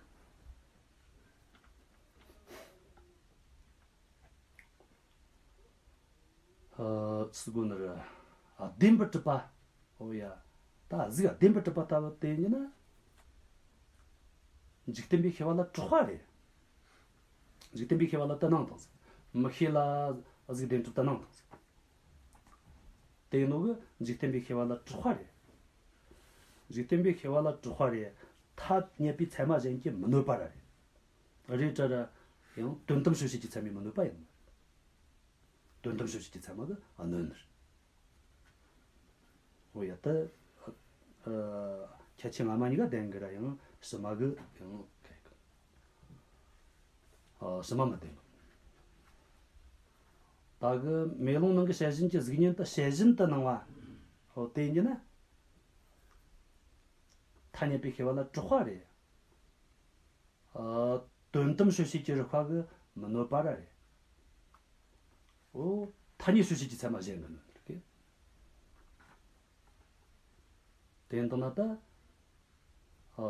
ཨ་ཟེར་གོ་ནི་རེད། ཨ་བདེན་པར་གྲུབ་པ། འོ་ཡ། ད་གཟུགས་བདེན་པར་གྲུབ་པ་ལྟ་བུ་དེ་ཡིན་ན། འཇིག་རྟེན་པའི་ཤེས་པ་ལ་གྲགས་པ་རེད། འཇིག་རྟེན་པའི་ཤེས་པ་ལ་ད་སྣང་བཏང་ཟེར། མིག་ཤེས་ལ་གཟུགས་བདེན་གྲུབ་ད་སྣང་བཏང་ཟེར། དེ་ཡིན་ནོ་གི་འཇིག་རྟེན་པའི་ཤེས་པ་ལ་གྲགས་པ་རེད། འཇིག་རྟེན་པའི་ཤེས་པ་ལ་གྲགས་པ་རེད། ཐ་སྙད་པའི་ཚད་མ་གཞན་གྱིས་མི་གནོད་པ་ར་རེད། རེད་དྲ་ར་ཡང་དོན་དམ་དཔྱོད་བྱེད་ཀྱི་ཚད་མས་མི་གནོད་པ་ཡིན། དོན་དམ་དཔྱོད་བྱེད་ཀྱི་ཚད་མ་གིས་གནོད་ནི་རེད། འོ་ཡ་ད། ཨ་ཁྱད་ཆོས་སྔ་མ་གཉིས་ཀ་ལྡན་གི་ར་ཡང་ཕྱི་མ་གི་ཡང་ཨ་ཕྱི་མ་མི་ལྡན་གི། ད་གི་མེ་ལོང་ནང་གི་བྱད་བཞིན་གྱི་གཟུགས་བརྙན་དེ་བྱད་བཞིན་དུ་སྣང་བ། འོ་དེ་ཡིན་ན། ཐ་སྙད་པའི་ཤེས་པ་ལ་གྲགས་པ་རེད། ཨ་དོན་དམ་དཔྱོད་བྱེད་ཀྱི་རིགས་པ་གིས་མི་གནོད་པ་ར་རེད། འོ་ཐ་སྙད་དཔྱོད་བྱེད་ཀྱི་ཚད་མ་གཞན་གིས་གནོད་ནི་རེད། དེ་ཡིན་དང་ན་ད། ཨ་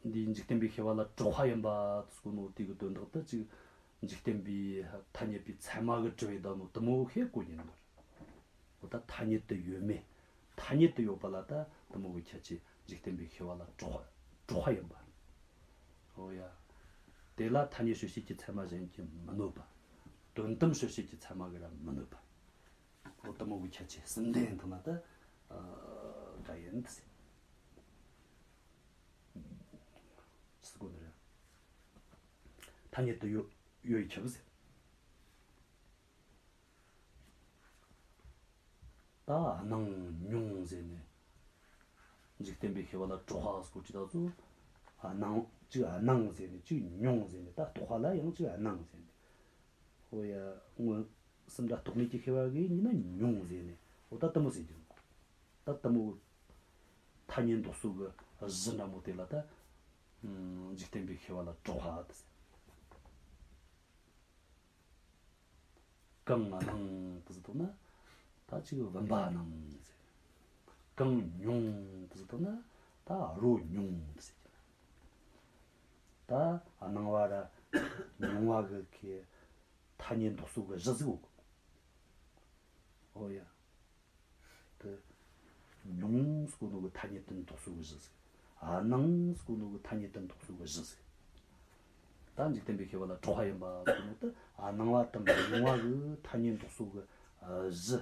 འདིའི་འཇིག་རྟེན་པའི་ཤེས་པ་ལ་གྲགས་པ་ཡིན་པ་ཟེར་གོ་ནོ་དེ་གི་དོན་དག་ད་ཅིག་འཇིག་རྟེན་པའི་ཐ་སྙད་པའི་ཚད་མ་གིས་གྲུབ་པའི་བསྡད་ནོ་དེ་མོ་ཁེ་གོ་ཉན་ནོ་རེད། འོ་ད་ཐ་སྙད་དུ་ཡོད་མེད། ཐ་སྙད་དུ་ཡོད་པ་ལ་ད་དེ་མོ་གི་ཁྱད་ཆོས་འཇིག་རྟེན་པའི་ཤེས་པ་ལ་གྲགས་པ་གྲགས་པ་ཡིན་པ། འོ་ཡ། དེ་ལ་ཐ་སྙད་དཔྱོད་བྱེད་ཀྱི་ཚད་མ་གཞན་གྱིས་མི་གནོད་པ། དོན་དམ་དཔྱོད་བྱེད་ཀྱི་ཚད་མ་གིས་ར་མི་གནོད་པ། འོ་དེ་མོ་གི་ཁྱད་ཆོས་གསུམ་ལྡན་ཐོག་ན་ད་ཨ་ག་ཡིན་ཟེར། ཟེར་གོ་ནི་རེད། ཐ་སྙད་དུ་ཡོད་ཡོད་ཡི་ཁྱབ་ཟེར། ད་སྣང་མྱོང་ཟེར་ནས། འཇིག་རྟེན་པའི་ཤེས་པ་ལ་གྲགས་པ་ཟེར་གོ་ཅི་ད་ཚོ། སྣང་གཅིག་སྣང་ཟེར་ནས་གཅིག་མྱོང་ཟེར་ནས་ད་རྟོག་པ་ལ་ཡང་གཅིག་སྣང་ཟེར་ནས། འོ་ཡ། མངོན་སུམ་ར་རྟོག་མེད་ཀྱི་ཤེས་པ་གིས་ཡིན་ན་མྱོང་ཟེར་ནས། འོ་ད་དེ་མོ་ཟེར་རྒྱུ། ད་དེ་མོ་ཐ་སྙད་འདོགས་སོ་གི་གཞི་འདྲ་མོ་དེ་ལ་ད་འཇིག་རྟེན་པའི་ཤེས་པ་ལ་གྲགས་པ་དེ་ཟེར། གང་སྣང་དུ་ཟེར་ཐུབ་ན། ད་ཅིག་བུམ་པ་སྣང་ཟེར། གང་མྱོང་དུ་ཟེར་ཐུབ་ན། ད་རོ་མྱོང་དུ་ཟེར་གྱི། ད་སྣང་བ་ར་མྱོང་བ་གི་ཁེ་ཐ་སྙད་འདོགས་སོ་གི་གཞི་ཟིག་ཡོད་གི། འོ་ཡ། དེ་མྱོང་ཟེར་གོ་ནོ་གི་ཐ་སྙད་དེ་འདོགས་སོ་གི་གཞི་ཟིག་སྣང་ཟེར་གོ་ནོ་གི་ཐ་སྙད་དེ་འདོགས་སོ་གི་གཞི་ཟིག་ད་འཇིག་རྟེན་པའི་ཤེས་པ་ལ་གྲགས་པ་ཡིན་པ་ཟེར་གོ་ནོ་དེ་སྣང་བ་དང་མྱོང་བ་གི་ཐ་སྙད་འདོགས་སོ་གི་གཞི་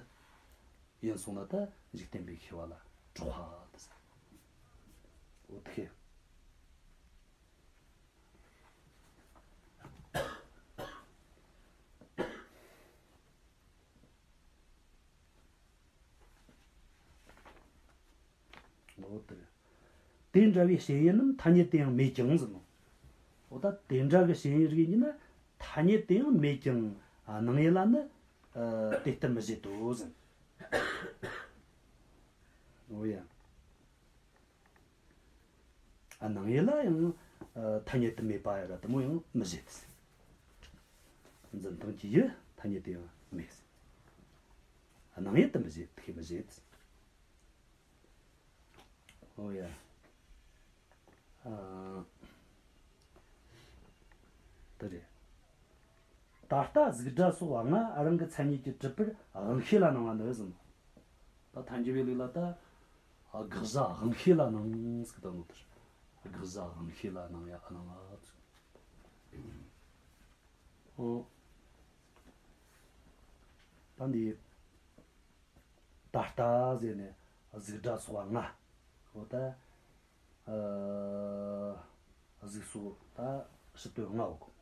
ཡིན་སོང་ན། ད་འཇིག་རྟེན་པའི་ཤེས་པ་ལ་གྲགས་པ་དེ་ཟེར། འོ་དེ། འོ་དེ་རེད། དེ་འདྲ་བའི་སྐྱེ་ཡུལ་རྣམས་ཐ་སྙད་དུ་ཡང་མེད་ཀྱང་ཟེར་ནོ། འོ་ད་དེ་འདྲ་གི་སྐྱེ་ཡུལ་རིགས་ཡིན་ན་ཐ་སྙད་དུ་ཡང་མེད་ཀྱང་སྣང་ཡུལ་ལ་ནི་ཨ་དེ་ལྟར་མི་བཞེད་དོ་ཟེར། འོ་ཡ། ཨ་སྣང་ཡུལ་ལ་ཡང་ཨ་ཐ་སྙད་དུ་མེད་པ་ཡ་ར་དེ་མོ་ཡང་མི་བཞེད། འཛིན་སྟངས་ཀྱི་ཡུལ་ཐ་སྙད་དུ་ཡང་མེད། སྣང་ཡུལ་དུ་མི་བཞེད། དེ་མི་བཞེད། འོ་ཡ། ཨ་དེ་རེད། ད་ལྟ་གཟུགས་སྒྲ་སོགས་ལྔ་རང་གི་མཚན་ཉིད་ཀྱིས་གྲུབ་པར་དབང་ཤེས་ལ་སྣང་བ་ནི་ཟིན། ད་ཐལ་འགྱུར་བའི་ལུགས་ལ་ད་དགག་བྱ་དབང་ཤེས་ལ་སྣང་ཟིག་ད་ནོ་དེར། དགག་བྱ་དབང་ཤེས་ལ་སྣང་ཡ་སྣང་བ། ཨོ། ད་འདི་ད་ལྟ་ཟེར་ནས་གཟུགས་སྒྲ་སོགས་ལྔ། འོ་ད། ཨ། གཟུགས་སོགས་ད་ཕྱི་དོན་ལྔ་འོག་གི།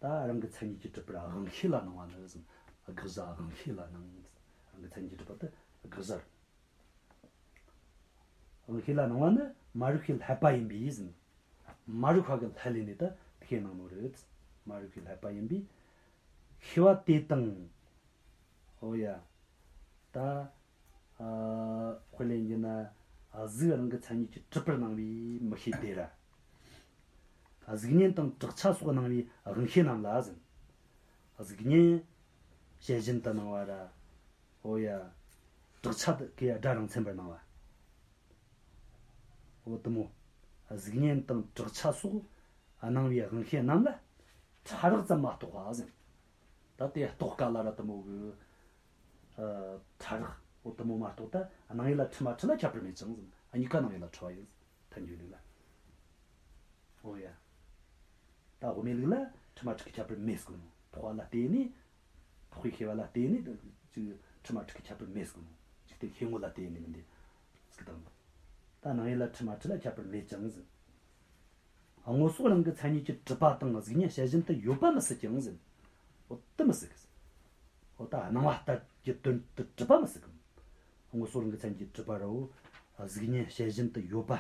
ད་རང་གི་མཚན་ཉིད་ཀྱིས་གྲུབ་པར་དབང་ཤེས་ལ་སྣང་བ་ནི་ཟིན། དགག་བྱ་དབང་ཤེས་ལ་སྣང་། རང་གི་མཚན་ཉིད་ཀྱིས་གྲུབ་པ་དེ་དགག་བྱ་རེད། དབང་ཤེས་ལ་སྣང་བ་ནི་མ་རིག་པའི་བསླད་པ་ཡིན་པས་ཟིན། མ་རིག་པ་གི་བསླད་ལས་ནས་ད་དེ་སྣང་ནོ་རེད། མ་རིག་པའི་བསླད་པ་ཡིན་པས། ཤེས་པ་དེ་དང་། ཨོ་ཡ། ད། ཨ། དཔེ་ལེན་རྒྱུ་ན། ཨ། གཟུགས་རང་གི་མཚན་ཉིད་ཀྱིས་གྲུབ་པར་སྣང་བའི་མིག་ཤེས་དེ་ར། ཨ། གཟུགས་བརྙན་དང་བྲག་ཆ་སོགས་སྣང་བའི་དབང་ཤེས་རྣམས་ལ་ཟིན། ཨ། གཟུགས་བརྙན་བྱད་བཞིན་དུ་སྣང་བ་ར། ཨོ་ཡ། བྲག་ཆ་དེ་གའི་སྒྲ་རང་མཚན་པར་སྣང་བ། འོ་དེ་མོ། གཟུགས་བརྙན་དང་བྲག་ཆ་སོགས་སྣང་བའི་དབང་ཤེས་རྣམས་ལ་ཕྲ་རགས་ཙམ་མ་གཏོགས་པ་ཟིན། ད་དེ་རྟོགས་དཀའ་ལ་ར་དེ་མོ་གི། ཨ། ཕྲ་རགས་འོ་དེ་མོ་མ་གཏོགས་ད་སྣང་ཡུལ་ལ་འཁྲུལ་མ་འཁྲུལ་ལ་ཁྱད་པར་མེད་ཅིང་ཟིན། ཨ། གཉིས་ཀ་སྣང་ཡུལ་ལ་འཁྲུལ་བ་ཡིན། ཐལ་འགྱུར་ལུགས་ལ། འོ་ཡ། ད་དབུ་མའི་ལུགས་ལ་འཁྲུལ་མ་འཁྲུལ་གྱི་ཁྱད་པར་མེད་ཟེར་གོ་ནོ། རྟོགས་པ་ལ་བརྟེན་ནས། རྟོགས་པའི་ཤེས་པ་ལ་བརྟེན་ནས་ཅིག་འཁྲུལ་མ་འཁྲུལ་གྱི་ཁྱད་པར་མེད་ཟེར་གོ་ནོ། ཅིག་དེ་ཤེས་ངོ་ལ་བརྟེན་ནས་མིན་ཏེ། ཟེར་དང་། ད་སྣང་ཡུལ་ལ་འཁྲུལ་མ་འཁྲུལ་ལ་ཁྱད་པར་མེད་ཅིང་ཟིན། སྔོ་སོགས་རང་གི་མཚན་ཉིད་ཀྱིས་གྲུབ་པ་དང་གཟུགས་བརྙན་བྱད་བཞིན་དུ་ཡོད་པ་མི་སྲིད་ཀྱང་ཟིན། འོ་དེ་མི་སྲིད་གི། འོ་ད་སྣང་བ་ལྟར་གྱི་དོན་དུ་གྲུབ་པ་མི་སྲིད་གི། སྔོ་སོགས་རང་གི་མཚན་ཉིད་ཀྱིས་གྲུབ་པ་ར། འོ་གཟུགས་བརྙན་བྱད་བཞིན་དུ་ཡོད་པ།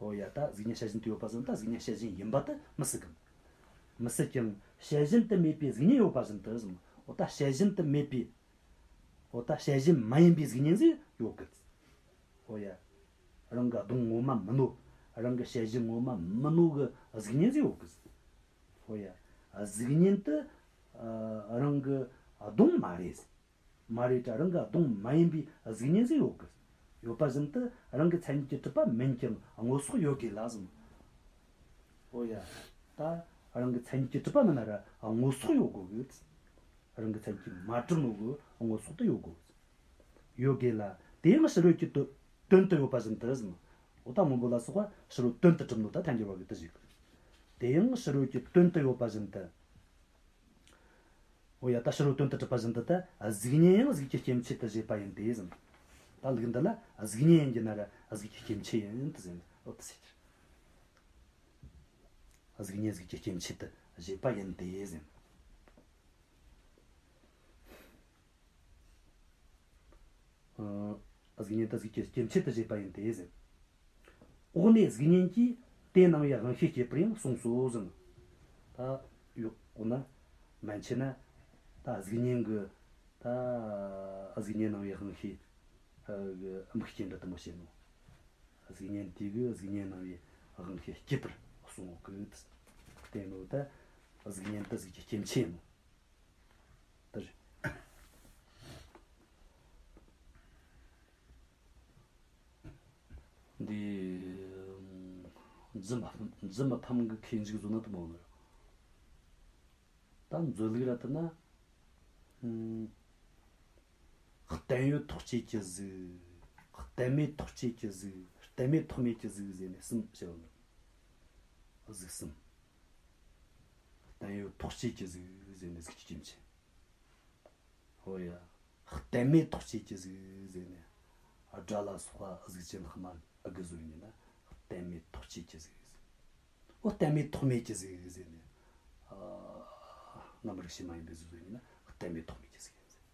འོ་ཡ། ད་གཟུགས་བརྙན་བྱད་བཞིན་དུ་ཡོད་པ་ཟིན། ད་གཟུགས་བརྙན་བྱད་བཞིན་ཡིན་པ་དེ་མི་སྲིད་གི། མི་སྲིད་ཀྱང་བྱད་བཞིན་དུ་མེད་པའི་གཟུགས་བརྙན་ཡོད་པ་བཞིན་དུ་ཟིན། འོ་ད་བྱད་བཞིན་དུ་མེད་པའི། འོ་ད་བྱད་བཞིན་མ་ཡིན་པའི་གཟུགས་བརྙན་ཟིག་ཡོད་གི། འོ་ཡ། རང་གི་གདོང་ངོ་མ་མིན་ནོ། རང་གི་བྱད་བཞིན་ངོ་མ་མིན་ནོ་གི་གཟུགས་བརྙན་ཟིག་ཡོད་གི། འོ་ཡ། གཟུགས་བརྙན་དེ། ཨ། རང་གི་གདོང་མ་རེད། མ་རེད་དྲ་རང་གི་གདོང་མ་ཡིན་པའི་གཟུགས་བརྙན་ཟིག་ཡོད་གི། ཡོད་པ་བཞིན་དུ་རང་གི་མཚན་ཉིད་ཀྱིས་གྲུབ་པ་མིན་ཀྱང་སྔོ་སོགས་ཡོད་དགོས་ལ་ཟིན། འོ་ཡ། ད་རང་གི་མཚན་ཉིད་ཀྱིས་གྲུབ་པ་མིན་ན་ར་སྔོ་སོགས་ཡོད་དགོས་གི། རང་གི་མཚན་ཉིད་ཀྱིས་མ་གྲུབ་ནོ་གི་སྔོ་སོགས་དེ་ཡོད་དགོས། ཡོད་དགོས་ལ། དེ་ཡང་ཕྱི་རོལ་གྱི་དོན་དོན་དུ་ཡོད་པ་བཞིན་དུ་ཟིན། འོ་ད་སྔོན་པོ་ལ་སོགས་པ་ཕྱི་རོལ་དོན་དུ་གྲུབ་ནོ་ད་ཐལ་འགྱུར་བ་གིས་དེ་བཞེད་གི། དེ་ཡང་ཕྱི་རོལ་གྱི་དོན་དུ་ཡོད་པ་བཞིན་དུ། འོ་ཡ། ད་ཕྱི་རོལ་དོན་དུ་གྲུབ་པ་བཞིན་དུ་ད་གཟུགས་བརྙན་ཡང་གཟུགས་ཀྱི་སྐྱེ་མཆེད་དུ་བཞེད་པ་ཡིན་ཏེ་ཟིན། ད་ལུགས་འདི་ལ་གཟུགས་བརྙན་ཡིན་གྱི་ན་ར་གཟུགས་ཀྱི་སྐྱེ་མཆེད་ཡིན་དུ་ཟིན། འོ་དེ་ཟེར། གཟུགས་བརྙན་གཟུགས་ཀྱི་སྐྱེ་མཆེད་དུ་བཞེད་པ་ཡིན་ཏེ་ཟིན། ཨ། གཟུགས་བརྙན་དེ་གཟུགས་ཀྱི་སྐྱེ་མཆེད་དུ་བཞེད་པ་ཡིན་ཏེ་ཟེར། འོག་ནས་གཟུགས་བརྙན་གྱིས་དེ་སྣང་བའི་དབང་ཤེས་སྐྱེད་པར་ཡང་གསུངས་སོ་ཟིན། ད་ཡོད་འོ་ན། མན་ཆད་ན། ད་གཟུགས་བརྙན་གྱིས། ད་གཟུགས་བརྙན་སྣང་བའི་དབང་ཤེས། ཨ། གི་དམིགས་རྐྱེན་འདྲ་དེ་མོ་བྱེད་ནོ། གཟུགས་བརྙན་དེ་གིས་གཟུགས་བརྙན་སྣང་བའི་དབང་ཤེས་སྐྱེད་པར་གསུངས་གི། དེ་ནོ་ད་གཟུགས་བརྙན་དེ་གཟུགས་ཀྱི་སྐྱེ་མཆེད་ཡིན་ནོ། དེར། འདི། འཛིན་མ་འཛིན་མ་ཕམ་གི་ཁེ་འཇིག་བཟོ་ན་དེ་མོ་ནི། ད་མཛོད་ལུགས་ར་དེ་ན། བརྟན་གཡོ་ཐོགས་བཅས་ཀྱི་གཟུགས། བརྟན་མེད་ཐོགས་བཅས་ཀྱི་གཟུགས། བརྟན་མེད་ཐོགས་མེད་ཀྱི་གཟུགས་ཟེར་ནས་གསུམ་བཤད་པ་ནི། གཟུགས་གསུམ། བརྟན་གཡོ་ཐོགས་བཅས་ཀྱི་གཟུགས་ཟེར་ནས་གཟུགས་ཀྱི་སྐྱེ་མཆེད། ཧོ་ཡ། བརྟན་མེད་ཐོགས་བཅས་ཀྱི་གཟུགས་ཟེར་ནས། སྒྲ་ལ་སོགས་པ་གཟུགས་ཅན་ལྷག་མ་དགུ་བཟོ་ཡིན་ན། བརྟན་མེད་ཐོགས་བཅས་ཀྱི་གཟུགས་ཟེར། འོ་བརྟན་མེད་ཐོགས་མེད་ཀྱི་གཟུགས་ཟེར་ནས། ཨ། རྣམ་པར་རིག་བྱེད་མ་ཡིན་པའི་གཟུགས་བཟོ་ཡིན་ན་བརྟན་མེད་ཐོགས་མེད་ཀྱི་གཟུགས་ཡིན་ཟེར།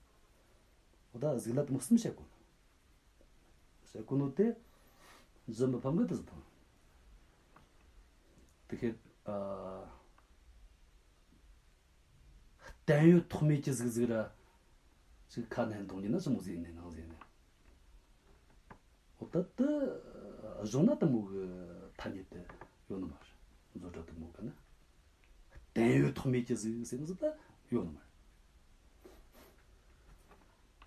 འོ་ད་གཟུགས་ལ་དེ་མོ་གསུམ་བཤད་གོ་ནོ། བཤད་གོ་ནོ་དེ། འཛིན་མ་ཕམ་གིས་དེ་ཟེར་དང་། དེ་ཁེ། ཨ། བརྟན་གཡོ་ཐོགས་མེད་ཀྱི་གཟུགས་ཟིག་ར། ཅིག་ཁ་སྣོན་གཏོང་རྒྱུ་ན་ཅི་མོ་ཟིག་ནས་ནང་ཟིག་ནས། འོ་ད་དེ་གཞུང་ན་དེ་མོ་གི་ཐ་སྙད་དེ་ཡོད་ནི་མ་རེད། མཛོད་སྒྲ་དེ་མོ་གི་ན། བརྟན་གཡོ་ཐོགས་མེད་ཀྱི་གཟུགས་ཟེར་ནི་ཟིག་ད་ཡོད་ནི་མ་རེད།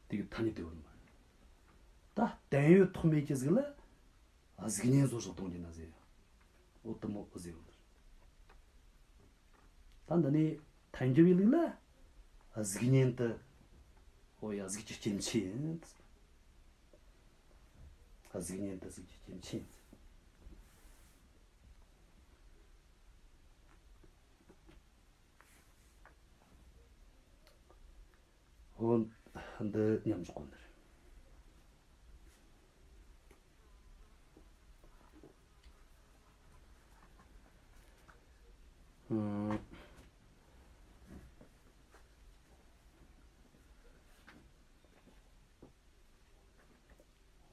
དེ་གི་ཐ་སྙད་དེ་ཡོད་ནི་མ་རེད། ད་བརྟན་གཡོ་ཐོགས་མེད་ཀྱི་གཟུགས་ལ། གཟུགས་བརྙན་བཟོ་ཕྱོགས་གཏོང་རྒྱུ་ན་ཟེར། འོ་དེ་མོ་ཟེར་ཡོང་། ད་འདི་ནས་ ཐལ་འགྱུར་བའི་ལུགས་ལ་གཟུགས་བརྙན་དེ། འོ་ཡ། གཟུགས་ཀྱི་སྐྱེ་མཆེད་ཡིན། གཟུགས་བརྙན་དེ་གཟུགས་ཀྱི་སྐྱེ་མཆེད་ཡིན། འོ། འདི་མཉམ་འཇོག་གོ་ནི་རེད། ཨང་།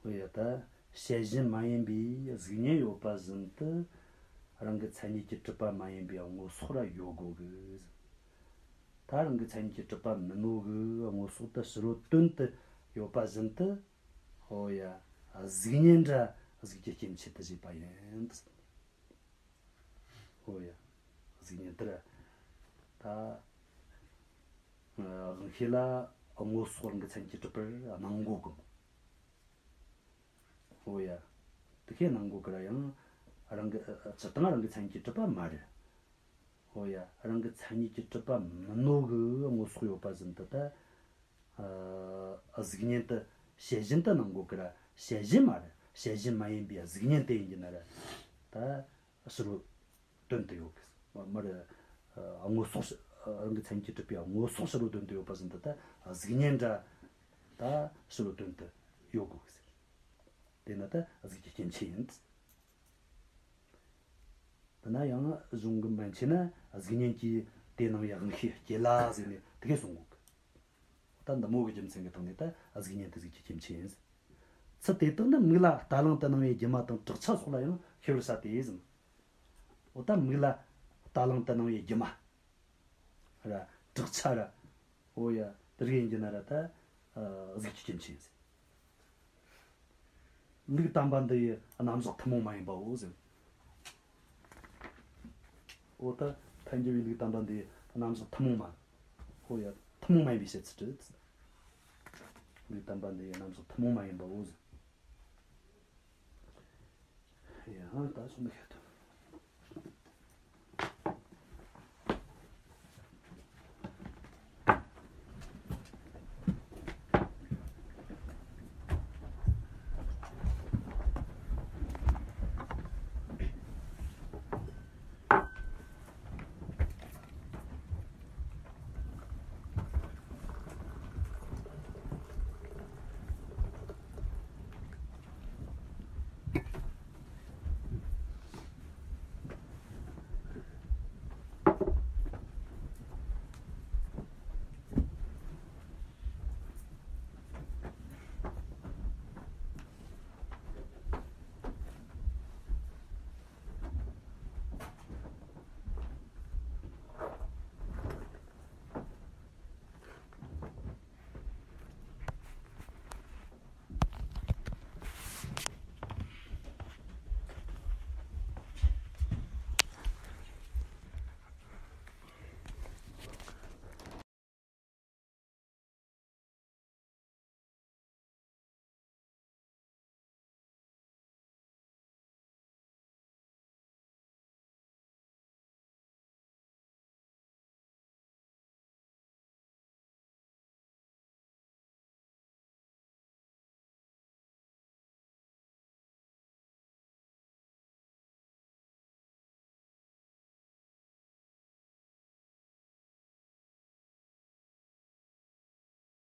འོ་ཡ། ད་བྱད་བཞིན་མ་ཡིན་པའི་གཟུགས་བརྙན་ཡོད་པ་བཞིན་དུ། རང་གི་མཚན་ཉིད་ཀྱིས་གྲུབ་པ་མ་ཡིན་པའི་སྔོ་སོགས་ར་ཡོད་དགོས་གི། ད་རང་གི་མཚན་ཉིད་ཀྱིས་གྲུབ་པ་མིན་ནོ་གི་སྔོ་སོགས་དེ་ཕྱི་རོལ་དོན་དུ་ཡོད་པ་བཞིན་དུ། འོ་ཡ། གཟུགས་བརྙན་ར་གཟུགས་ཀྱི་སྐྱེ་མཆེད་དུ་བཞེད་པ་ཡིན། འོ་ཡ། གཟུགས་བརྙན་དེ་ར། ད་དབང་ཤེས་ལ་སྔོ་སོགས་རང་གི་མཚན་ཉིད་ཀྱིས་གྲུབ་པར་སྣང་གོ་གི། འོ་ཡ། དེ་ཁས་སྣང་གོ་གི་ར་ཡང་རང་གི། ཨ། སྤྱིར་བཏང་རང་གི་མཚན་ཉིད་ཀྱིས་གྲུབ་པ་མ་རེད། འོ་ཡ། རང་གི་མཚན་ཉིད་ཀྱིས་གྲུབ་པ་མིན་ནོ་གི་སྔོ་སོགས་ཡོད་པ་བཞིན་དུ། ད་ཨ། གཟུགས་བརྙན་དེ་བྱད་བཞིན་དུ་སྣང་གོ་གི་ར། བྱད་བཞིན་མ་རེད། བྱད་བཞིན་མ་ཡིན་པའི་གཟུགས་བརྙན་དེ་ཡིན་གྱི་ན་ར། ད་ཕྱི་རོལ་དོན་དུ་ཡོད་གི། མ་རེད། ཨ། སྔོ་སོགས། ཨ། རང་གི་མཚན་ཉིད་ཀྱིས་གྲུབ་པའི་སྔོ་སོགས་ཕྱི་རོལ་དོན་དུ་ཡོད་པ་བཞིན་དུ། ད་གཟུགས་བརྙན་ར་ད་ཕྱི་རོལ་དོན་དུ་ཡོད་དགོས་གི་ཟེར། དེས་ན་ད་གཟུགས་ཀྱི་སྐྱེ་མཆེད་ཡིན། དེ་ན་ཡང་གཞུང་གི་མན་ཆད་ན་གཟུགས་བརྙན་གྱིས་དེ་སྣང་བའི་དབང་ཤེས་སྐྱེ་ལ་ཟེར་ནས་དེ་སྐད་གསུང་གོ་གི། ད་འདི་མོ་གི་རྒྱུ་མཚན་གྱི་སྟེང་ནས་ད་གཟུགས་བརྙན་དེ་གཟུགས་ཀྱི་སྐྱེ་མཆེད་ཡིན། ཚུལ་དེ་དག་ནི་མིག་ལ་རྟ་གླང་དུ་སྣང་བའི་སྒྱུ་མ་དང་བྲག་ཆ་སོགས་ལ་ཡང་ཤེས་པར་བྱ་སྟེ་ཟེར། འོ། ད་མིག་ལ་རྟ་གླང་དུ་སྣང་བའི་སྒྱུ་མ་ར། བྲག་ཆ་ར། འོ་ཡ། དེ་རིགས་ཡིན་གྱི་ན་ར་ད། ཨ། གཟུགས་ཀྱི་སྐྱེ་མཆེད་ཡིན་ཟེར། ལུགས་དམ་པ་འདི་ཡི་རྣམ་གཞག་ཐུན་མོང་མ་ཡིན་པའོ་ཟེར། འོ། ད་ཐལ་འགྱུར་བའི་ལུགས་དམ་པ་འདི་ཡི་རྣམ་གཞག་ཐུན་མོང་མ། འོ་ཡ། ཐུན་མོང་མ་ཡིན་པའི་བཤད་ཚུལ་རེད། ལུགས་དམ་པ་འདི་ཡི་རྣམ་གཞག་ཐུན་མོང་མ་ཡིན་པའོ་ཟེར། ཡ། ད་གསུང་གི་ཤ་ཐུབ།